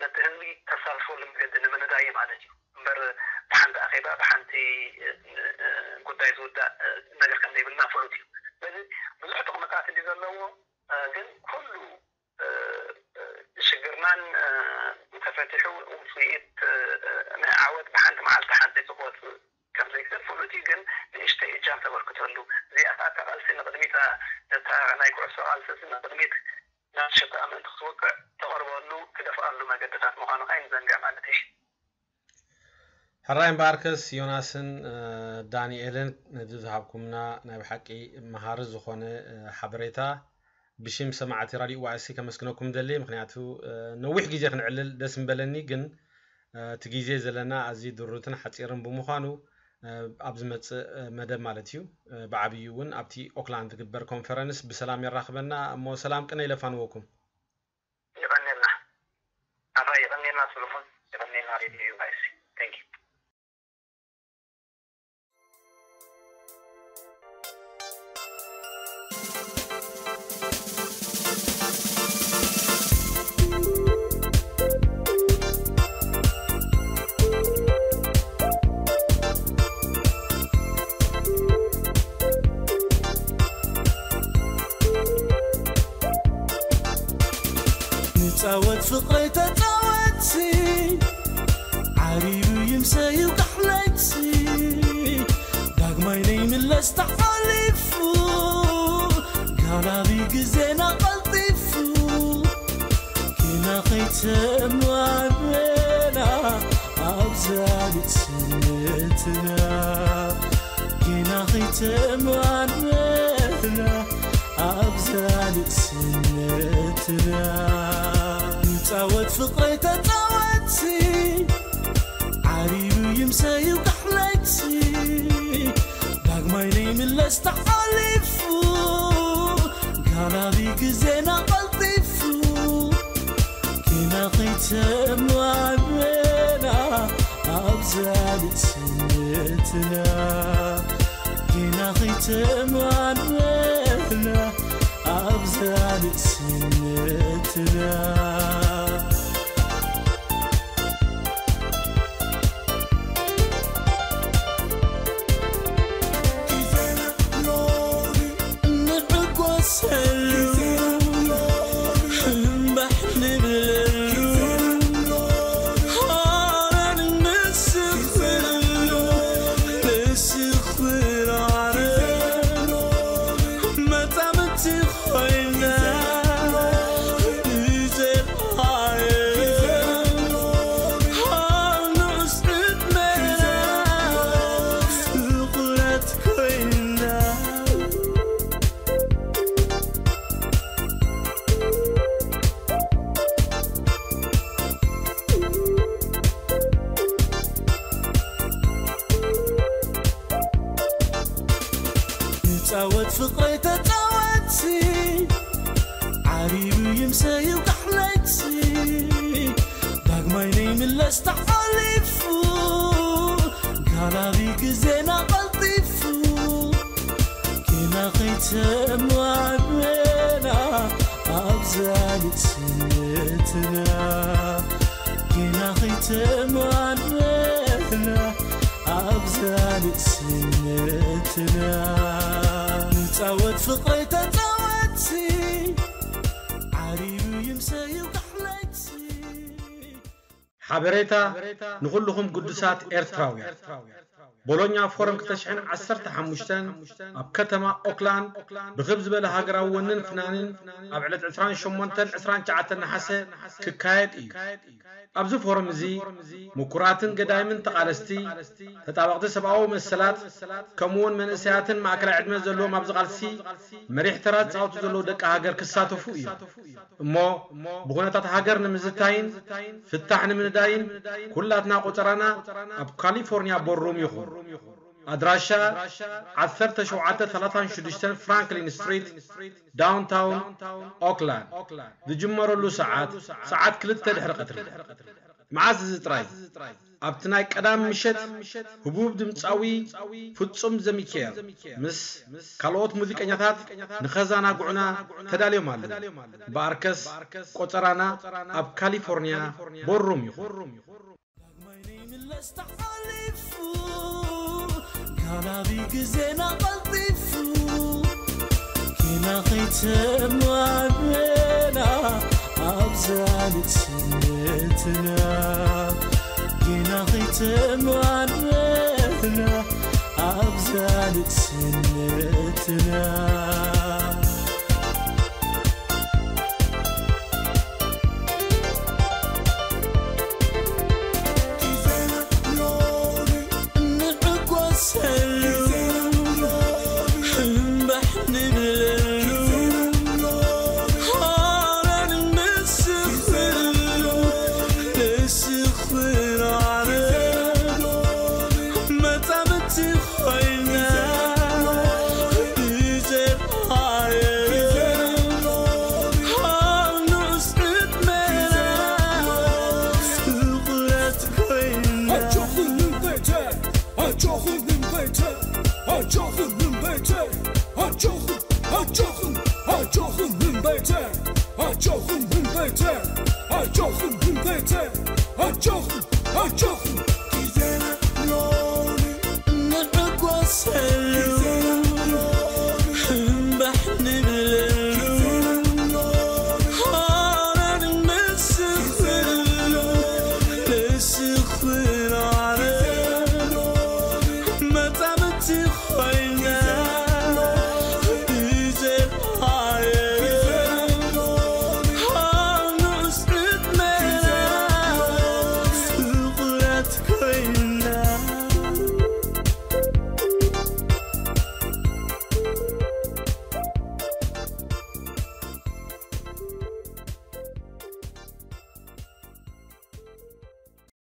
ነቲ ህዝቢ ተሳትፈሉ መገዲ ንምንዳይ ማለት እዩ እምበር ብሓንቲ ኣኼባ ብሓንቲ ጉዳይ ዝውዳእ ነገር ከም ዘይብልና ፍሉጥ እዩ። ስለዚ ብዙሕ ጥቕምታት እንዲ ዘለዎ ግን ኩሉ ሽግርናን ተፈቲሑ ውፅኢት ናይ ዓወት ብሓንቲ መዓልቲ ሓንፂ ክወፅእ ከም ዘይክእል ፍሉጥ እዩ። ግን ንእሽተይ እጃም ተበርክተሉ። እዚኣ ከዓ እታ ቃልሲ ንቕድሚት እታ ናይ ኩዕሶ ቃልሲ ንቕድሚት ናብ ሽታ ምእንቲ ክትወቅዕ ተቐርበሉ ትደፍኣሉ መገድታት ምዃኑ ከይንዘንግዕ ማለት እዩ። ሕራይ እምበኣርከስ ዮናስን ዳንኤልን ነዚ ዝሃብኩምና ናይ ብሓቂ መሃሪ ዝኾነ ሓበሬታ ብሽም ሰማዕቲ ራዲዮ ዋዕሲ ከመስግነኩም ደሊ። ምክንያቱ ነዊሕ ግዜ ክንዕልል ደስ ምበለኒ፣ ግን እቲ ግዜ ዘለና ኣዝዩ ድሩትን ሓፂርን ብምዃኑ ኣብ ዝመፅእ መደብ ማለት እዩ ብዓብዩ እውን ኣብቲ ኦክላንድ ዝግበር ኮንፈረንስ ብሰላም የራኽበና። እሞ ሰላም ቅነ ኢለ ፋንወኩም። ይቐንየልና ኣባ ይቐንየልና ሰሎሞን ይቐንየልና ሬድዮ ዩኤስ። Thank you. ንፃወት ፍቕረይ ተፃወትሲ ዓሪቡ ይምሰዩ ካሕለይሲ ዳግማይ ነይምለስ ተሓሊፉ ጋላቢ ግዜና ቀልጢፉ ኪና ኸይተማመና ኣብዛ ንእስነትና ኪና ኸይተማመና ኣብዛ ንእስነትና ንፃወት ፍቕረይ ተፃወትሲ ዓሪቡ ይምሰዩ ካሕለይሲ ዳግማይ ነይምለስ ተሓሊፉ ጋላቢ ግዜና ቀልጢፉ ኪና ኸይተማመና ኣብዛ ንእስነትና ኪና ኸይተማመና ኣብዛ ንእስነትና ኣብዛ ንእስነትና ጌና ከይተማነና ኣብዛ ንእስነትና ንጻወት ፍቕረይ ተጻወትሲ ዓሪቡ ይምሰዩ ካሕለይሲ። ሓበሬታ ንኹልኹም ግዱሳት ኤርትራውያን። ቦሎኛ ፎረም ክልተ ሽሕን ዓሰርተ ሓሙሽተን ኣብ ከተማ ኦክላንድ ብኽብ ዝበለ ሃገራዊ ወንን ፍናንን ኣብ ዕለት ዕስራን ሸሞንተን ዕስራን ትሽዓተን ነሓሰ ክካየድ እዩ። ኣብዚ ፎረም እዚ ምኩራትን ገዳይምን ተቓለስቲ፣ ተጣበቕቲ ሰብኣዊ መሰላት፣ ከምኡውን መንእሰያትን ማእከላይ ዕድመ ዘለዎም ኣብዚ ቃልሲ መሪሕ ተራ ዝጻወቱ ዘለዉ ደቂ ሃገር ክሳተፉ እዮም። እሞ ብኹነታት ሃገር ንምዝታይን ፍታሕ ንምንዳይን ኩላትና ቆጸራና ኣብ ካሊፎርኒያ ቦሩም ይኹን። ኣድራሻ ዓሰርተ ሸውዓተ ሰላሳን ሽዱሽተን ፍራንክሊን ስትሪት፣ ዳውንታውን ኦክላንድ። ዝጅመረሉ ሰዓት፣ ሰዓት ክልተ ድሕሪ ቀትሪ። መዓስ እዚ ጥራይ? ኣብቲ ናይ ቀዳም ምሸት ህቡብ ድምጻዊ ፍጹም ዘሚካኤል ምስ ካልኦት ሙዚቀኛታት ንኸዛናግዑና ተዳልዮም ኣለዉ። እምበኣርከስ ቆጸራና ኣብ ካሊፎርኒያ ቦሩም ይኹን። ዳግማይ ነይምለስ ተሓሊፉ፣ ጋላቢ ግዜና ቀልጢፉ፣ ጌና ከይተማነና ኣብዛ ንእስነትና፣ ጌና ከይተማነና ኣብዛ ንእስነትና።